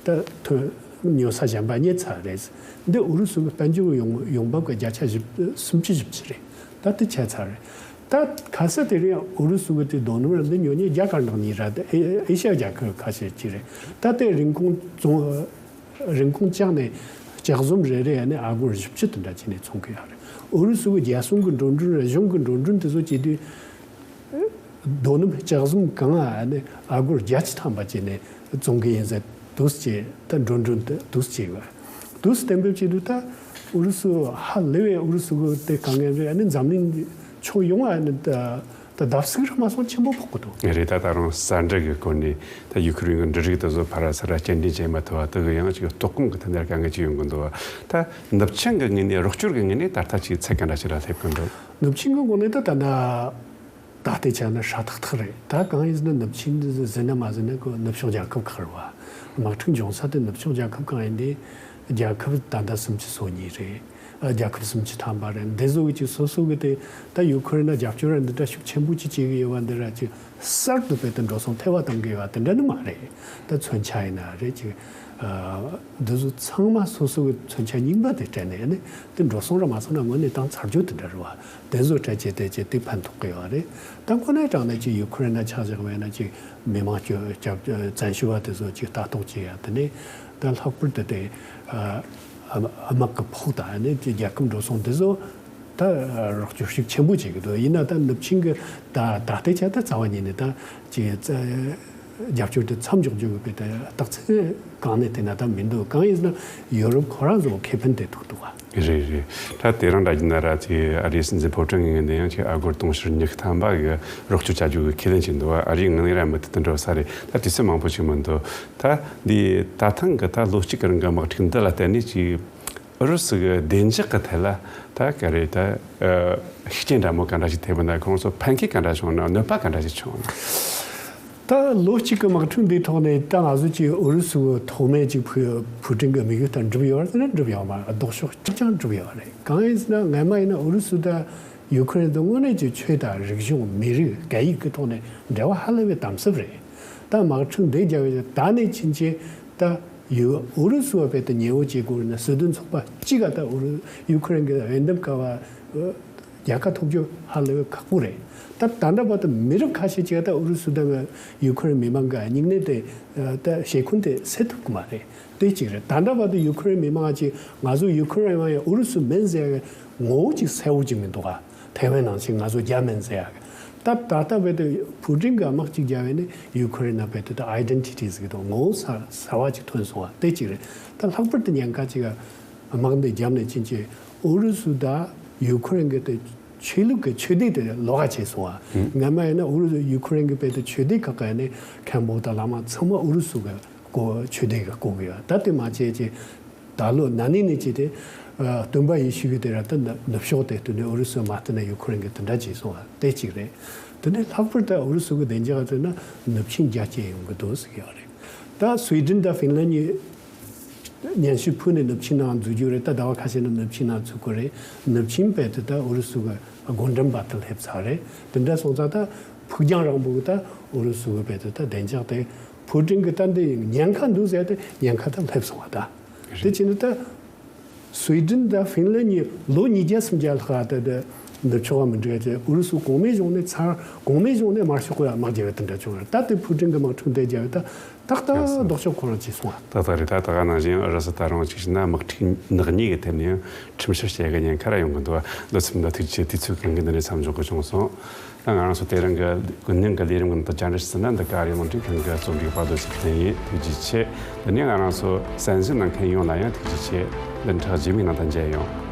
ད་ཐོན་ཉོ་ས་གཞན་པ་རྙེད་ཚར་རེད། འདི་ཨུ་རུ་སུ་གི་དཔལ་འབྱོར་ཡོང་ཡོང་འབབ་ཀྱི་བརྒྱ་ཆ་བཞི་སུམ་ཅུ་བཞི་བཅུ་རེད། ད་དེ་ཆད་ཚར་རེད། ད་ཁ་ས་དེ་རིང་ཨུ་རུ་སུ་གི་དེ་རྡོ་སྣུམ་ར་འདི་ཉོ་ཉེན་རྒྱ་གར་ནང་གཉིས་ར་དེ་ཨེ་ཨེ་ཤ་ཡ་རྒྱལ་ཁབ་ཁ་ཤས་ཅིག་རེད། ད་དེ་རིན་གོང་བཙོང་རིན་གོང་བཅག་ནས་ལྕགས་ཟམ་རེ་རེ་ཡ་ནས་ཨ་སྒོར་བཞི་བཅུ་དེ་འདྲ་བྱས་ནས་བཙོང་གི་ཡོད་རེད། ཨུ་རུ་སུ་གི་རྒྱལ་སྲུང་གི་འགྲོ་གྲོན་ར་གཞུང་གི་འགྲོ་གྲོན་དེ་ཚོ་བྱེད་དུས། རྡོ་སྣུམ་ལྕགས་ཟམ་གང་ཨ་ནི་ཨ་སྒོར་བརྒྱད་ཅུ་ཐམ་པ་བྱས་ནས་བཙོང་གི་ཡིན་ཟེར་འདུག་ཅེས་ད་འགྲོ་གྲོན་དེ་འདུག་ཅེས་བ། འདུག་གཏན་འབེབས་བྱས་དུས་ད་ཨུ་རུ་སུ་ཧ་ལས་པའི་ཨུ་རུ་སུ་གི་དེ་དཀའ་ངལ་རེད། ཨ་ནི་འཛམ་གླིང་ཕྱོགས་ཡོངས་ཨ་ནི་ད་ད་བརྡབ་གསིག་ར་མ་སོང་ཆེན་པོ་ཕོག་གི་འདུག་ངས་རེད། ད་ད་རུང་ས་འབྲུ་གི་སྐོར་ནས་ད་ཡུ་ཁུ་རེན་གི་འབྲུ་རིགས་དེ་ཚོ་ཕར་ར་ཚུར་ར་སྐྱེལ་འདྲེན་བྱེད་མ་ཐུབ་པ་དེ་གི་ཡང་ཅིག་ལྟོགས་སྐོམ་གི་ཐད་ནས་དཀའ་ངལ་ཅིག་ཡོང་གི་འདུག་ད་ནུབ་ཆིངས་གི་ངོས་ནས་རོགས་སྐྱོར་གི་ངོས་ནས་ད་ལྟ་ཅིག་ཚད་ག་འདྲ་ཞིག་ལ་སླེབས་གི་འདུག་ནུབ་ཆིངས་གི་ངོས་ནས་ད་ད་ལྟ། ད་ལྟའི་ཆ་ནས་ཧྲ་ཐག་ཐག་རེད། ད་གང་ཡིན་ཟེར་ན་ནུབ་ཆིངས་འདི་ཟིན་ན་མ་ཟིན་ན་ཁོ་ནུབ་ཕྱོགས་རྒྱལ་ཁབ་ཁག་རེད་བ། དམག་འཁྲུག་འབྱུང་ས་དེ་ནུབ་ཕྱོགས་རྒྱལ་ཁབ་གང་ཡིན་དེ་རྒྱལ་ཁབ་ད་ལྟ་སུམ་ཅུ་སོ་གཉིས་རེད། ཨ་རྒྱལ་ཁབ་སུམ་ཅུ་ཐམ་པ་རེད། འདི་ཚོ་གི་ཅིག་སོ་སོ་གི་དེ་ད་ཡུ་ཁུ་རེན་ལ་རྒྱབ་སྐྱོར་ར་འདི་འདྲ་ཤུགས་ཆེན་པོ་ཅིག་བྱེད་གི་ཡོད་བ། འདི་ར་ཅིག་གསར་དུ་བས་དེ་འགྲོ་སོང་ཐེ་བ་གཏོང་གི་ཡོད་བ་དེ་འདྲ་ནི་མ་རེད། ད་མཚོན་ཆ་ཡིན་ན་རེད་ཅིག་ཨ་འདི་ཚོ་ཚང་མ་སོ་སོ་གི་མཚོན་ཆ་རྙིང་པ་དེ་སྤྲད་ནས་ནི་དེ་འགྲོ་སོང་ར་མ་སོང་ན་དངོས་གནས་བཏང་ཚར་རྒྱུ་དེ་འདྲ་རེད་བ། དེ་ཚོ་སྤྲད་བྱས་དེ་བྱས་དེ་ཕན་ཐོགས་ཀྱི་ཡོད་རེད། ད་ཁོ་ནའི་གྲངས་ནས་ཅིག་ཡུ་ཁུ་རེན་ན་ཆ་བཞག་པས་ན་ཅིག་མི་མང་སྐྱོ་སྐྱབས་བཙན་ཞུ་བ་དེ་ཚོ་ཅིག་ལྟ་རྟོག་བྱེད་ཡ་དེ་ནས་ད་ལྷག་པར་དུ་དེ་ཨ་ཨ་དམག་གི་ཕོགས་དང་ནི་ཅིག་རྒྱལ་ཁབ་འགྲོ་སོང་དེ་ཚོ་ད་རོགས་སྐྱོར་ཤུགས་ཆེན་པོ་བྱེད་ཀྱི་འདུག་ཡིན་ན་ད་ནུབ་ཆིངས་ཀྱི་ད་ད་ལྟའི་ཆ་ད་རྩ་བ་ཉིད་ནས་ད་ཅིག་རྩ་རྒྱབ་སྐྱོར་དེ་མཚམས་འཇོག་རྒྱུ་གི་དཔེ་དེ་རྟགས་མཚན་གང་ནས་བལྟས་ན་ད་མི་འདུག་གང་ཡིན་ཟེར་ན་ཡུ་རོབ་ཁོ་རང་ཚོ་ཁེ་ཕན་དེ་ཐུག་འདུག་ག་རེད་རེད། ད་དེ་རིང་འདྲ་ཡིན་ན་ར་དེ་ཨ་རིའི་སྲིད་འཛིན་ཕོ་བྲང་གི་ངོས་ནས་ཡང་ཅིག་ཨ་སྒོར་དུང་ཕྱུར་ཉི་ཤུ་ཐམ་པ་གི་རོགས་སྐྱོར་བྱ་རྒྱུ་གི་ཁས་ལེན་བྱས་འདུག་ཨ་རིའི་ངོས་ནས་ར་མི་དེ་དུད་འགྲོ་ས་རེད། ད་དུས་ཚོད་མང་པོ་ཞིག་མི་འདུག་ད་འདི་ད་ཐེངས་གི་ད་ལོ་གཅིག་གི་རིང་གི་དམག་འཁྲུག་འདི་ལ་བརྟེན་ནས་ཅིག་ཨུ་རུ་སུ་གི་བདེ་འཇགས་ཀྱི་ཐད་ལ་ད་ག་རེ་ད་ཨ་ཤུགས་རྐྱེན་འདྲ་མོ་ག་འདྲ་ཞིག་ཐེབས་པ་ན། ཁོང་ཚོ་ཕན་ཁེ་ག་འདྲ་བྱུང་ན། གནོད་པ་ག་འདྲ་ཞིག་བྱུང་ན། ད་ལོ་གཅིག་གི་དམག་འཁྲུག་འདིའི་ཐོག་ནས་ད་ང་ཚོ་ཅིག་ཨུ་རུ་སུ་ཐོག་མའི་ཅིག་ཕུ་ཕུ་ཀྲིན་གྱི་དམིགས་ཡུལ་ལྟར་འགྲུབ་ཡོད་རེད་ཟེར་ན་འགྲུབ་ཡོད་མ་རེད། ལྡོག་ཕྱོགས་གཅིག་ཀྱང་འགྲུབ་ཡོད་རེད། གང་ཡིན་ཟེར་ན་སྔ་མ་ཡིན་ན་ཨུ་རུ་སུ་དང་ཡུ་ཁུ་རེན་དུ་དངོས་གནས་ཀྱི་ཆོས་དང་རིག་གཞུང་། མི་རིགས། སྐད་ཡིག་གི་ཐོག་ནས་འབྲེལ་བ་ཧ་ལས་པའི་དམ་ཟབ་རེད། ད་དམག་འཁྲུག་འདི་རྒྱག་པའི་ད་ནས་ཕྱིན་ཆད་ད་ཡུ་ཨུ་རུ་སུ་བ་བས་ད་ཉེ་བོ་བྱེད་དགོས་ན་སྲིད་དོན་ཚོགས་པ་གཅིག་ག་ད་ཨུ་རུ་ཡུ་ཁུ་རེན་གྱི་འོས་འདེམས་ཀ་བ་རྒྱལ་ཁ་ཐོབ་རྒྱུ་ཧ་ལས་པའི་ཁག་པོ་རེད། ད་ད་ལྟ་བར་དུ་མི་རབས་ཁ་ཤས་ཅིག་ད་ཨུ་རུ་སུ་དང་ཡུ་ཁུ་རེན་མི་མང་གི་སྙིང་ནད་དེ་ད་ཞེ་འཁོན་དེ་སེལ་ཐུབ་ཀྱི་མ་རེད། དེ་གཅིག་རེད། ད་ལྟ་བར་དུ་ཡུ་ཁུ་རེན་མི་མང་ཅིག་ང་ཚོ་ཡུ་ཁུ་རེན་ཡང་ཨུ་རུ་སུ་མིན་ཟེར་ཡ་ངོ་བོ་ཅིག་གསལ་བོ་ཅིག་མི་འདུག་ག་ཐའེ་ཝན་ནང་བཞིན་ང་ཚོ་རྒྱ་མིན་ཟེར་ཡ་གི། ད་ད་ལྟ་བར་དུ་ཕུ་ཀྲིན་གྱི་དམག་ཅིག་རྒྱག་པ་ནི་ཡུ་ཁུ་རེན་ནང་བར་དུ་ད་ཨའི་ཌེན་ཊི་ཊི་ཟེར་གི་འདུག་ངོ་བོ་གསར་གསར་བ་ཅིག་ཐོན་སོང་བ་དེ་གཅིག་རེད། ད་ལྷག་པར་དུ་ཉེན་ཁ་ཅིག་དམག་འདི་བརྒྱབ་ནས་ཕྱིན་ཆད་ཨུ་རུ་སུ་དང་ཡུ་ཁུ་རེན་གྱི་དེ་ཆོས་ལུགས་ཀྱི་ཆོས་སྡེ་དེ་ལོགས་ཀ་བྱས་སོང་བ། སྔ་མ་ཡིན་ན་ཨུ་རུ་སུ་ཡུ་ཁུ་རེན་གྱི་བར་དུ་ཆོས་སྡེ་ཁག་གི་ནི་མཁན་པོ་དང་བླ་མ་ཚང་མ་ཨུ་རུ་སུ་གི་བསྐོ་ཆོས་སྡེ་གི་བསྐོ་གི་ཡོད། ད་དེ་མ་བྱས་ཅིག་ད་ལོ་ན་ནིང་ནས་ཅིག་དེ་ཨ་སྟོན་པ་ཡེ་ཤུ་གི་དེ་ར་ད་ནུབ་ཕྱོགས་དེ་དུ་ནས་ཨུ་རུ་སུ་མ་བསྟེན་ན་ཡུ་ཁུ་རེན་གི་དེ་འདྲ་བྱས་སོང་བ་དེ་གཅིག་རེད། དེ་ནས་ལྷག་པར་དུ་ཨུ་རུ་སུ་གི་བདེ་འཇགས་ལ་མཚོན་ན་ནུབ་ཆིངས་རྒྱ་སྐྱེད་ཡོང་གི་འདུག་ཟེར་གི་ཡོད་རེད། ད་སུའེ་ཌེན་དང་ཧྥིན་ལན་གཉིས་སྙན་ཞུ་ཕུལ་ནས་ནུབ་ཆིངས་ནང་འཛུལ་རྒྱུ་རེད། ད་ཟླ་བ་ཁ་ཤས་ནང་ནུབ་ཆིངས་ནང་ཚུད་གི་རེད། ནུབ་ཆིངས་བར་དུ་ད་ཨུ་རུ་སུ་གི་སྒོ་འགྲམ་པ་དེ་སླེབས་ཚར་རེད། དེ་འདྲ་སོང་ཙང་ད་ཕུགས་རྒྱང་རིང་པོ་གི་ད་ཨུ་རུ་སུ་གི་བར་དུ་ད་བདེ་འཇགས་དེ་ཕུ་ཀྲིན་གི་ད་འདི་ཉེན་ཁ་འདུག་ཟེར་ཏེ་ཉེན་ཁ་ད་སླེབས་སོང་བ་ད། དེ་བྱས་ནས་ད་སུའེ་ཌེན་དང་ཧྥིན་ལན་གཉིས་ལོ་ཉིས་བརྒྱ་སུམ་བརྒྱ་ལྷག་ད་ད་ནུབ་ཕྱོགས་མི་འགྲིག་ཅེས་ཨུ་རུ་སུ་གོང་མའི་གཞུང་ནས་ཚར་གོང་མའི་གཞུང་ནས་དམར་ཤོག་གི་དམག་རྒྱག་པའི་དེ་འདྲ་བྱུང་བ་རེད། ད་དེ་ཕུ་ཀྲིན་གི་དམག་འཁྲུག་འདི་རྒྱག་པའི་ད་ཏག་ཏག་ལྡོག་ཕྱོགས་ཁོ་རང་བྱས་སོང་བ། ཏག་ཏག་རེད། ད་ད་ག་ནང་བཞིན་ཨུ་རུ་སུ་ད་རུང་གཅིག་བྱས་ན་དམག་འཁྲུག་ནག་ཉེས་ཀྱི་ཐད་ནས་ཡང་ཁྲིམས་བཤེར་བྱེད་ཀྱི་ཉེན་ཁ་ར་ཡོང་གི་འདུག་འདི་ཚོ་མི་འདྲ་ཐུགས་རྗེ་ཆེ། དུས་ཚོད་གང་གི་འདི་ནས་མཚམས་འཇོག་དགོས་བྱུང་སོང་། ད་ང་རང་ཚོ་དེ་རིང་གི་དགུན་གནས་ཀྱི་ལས་རིམ་གྱི་ནང་དུ་བཅར་འདྲི་ཞུས་ན་འདི་ག་རེ་རླུང་འཕྲིན་ཁང་གི་རྩོམ་སྒྲིག་པ་རྡོ་རྗེ་ལྷ་ཡིན། ཐུགས་རྗེ་ཆེ། འདི་ནས་ང་རང་ཚོ་གསན་གཟིགས་གནང་མཁན་ཡོངས་ལ་ཡང་ཐུགས་རྗེ་ཆེ། བདུན་ཕྲག་རྗེས་མའི་ནང་དུ་མཇལ་ཡོང་།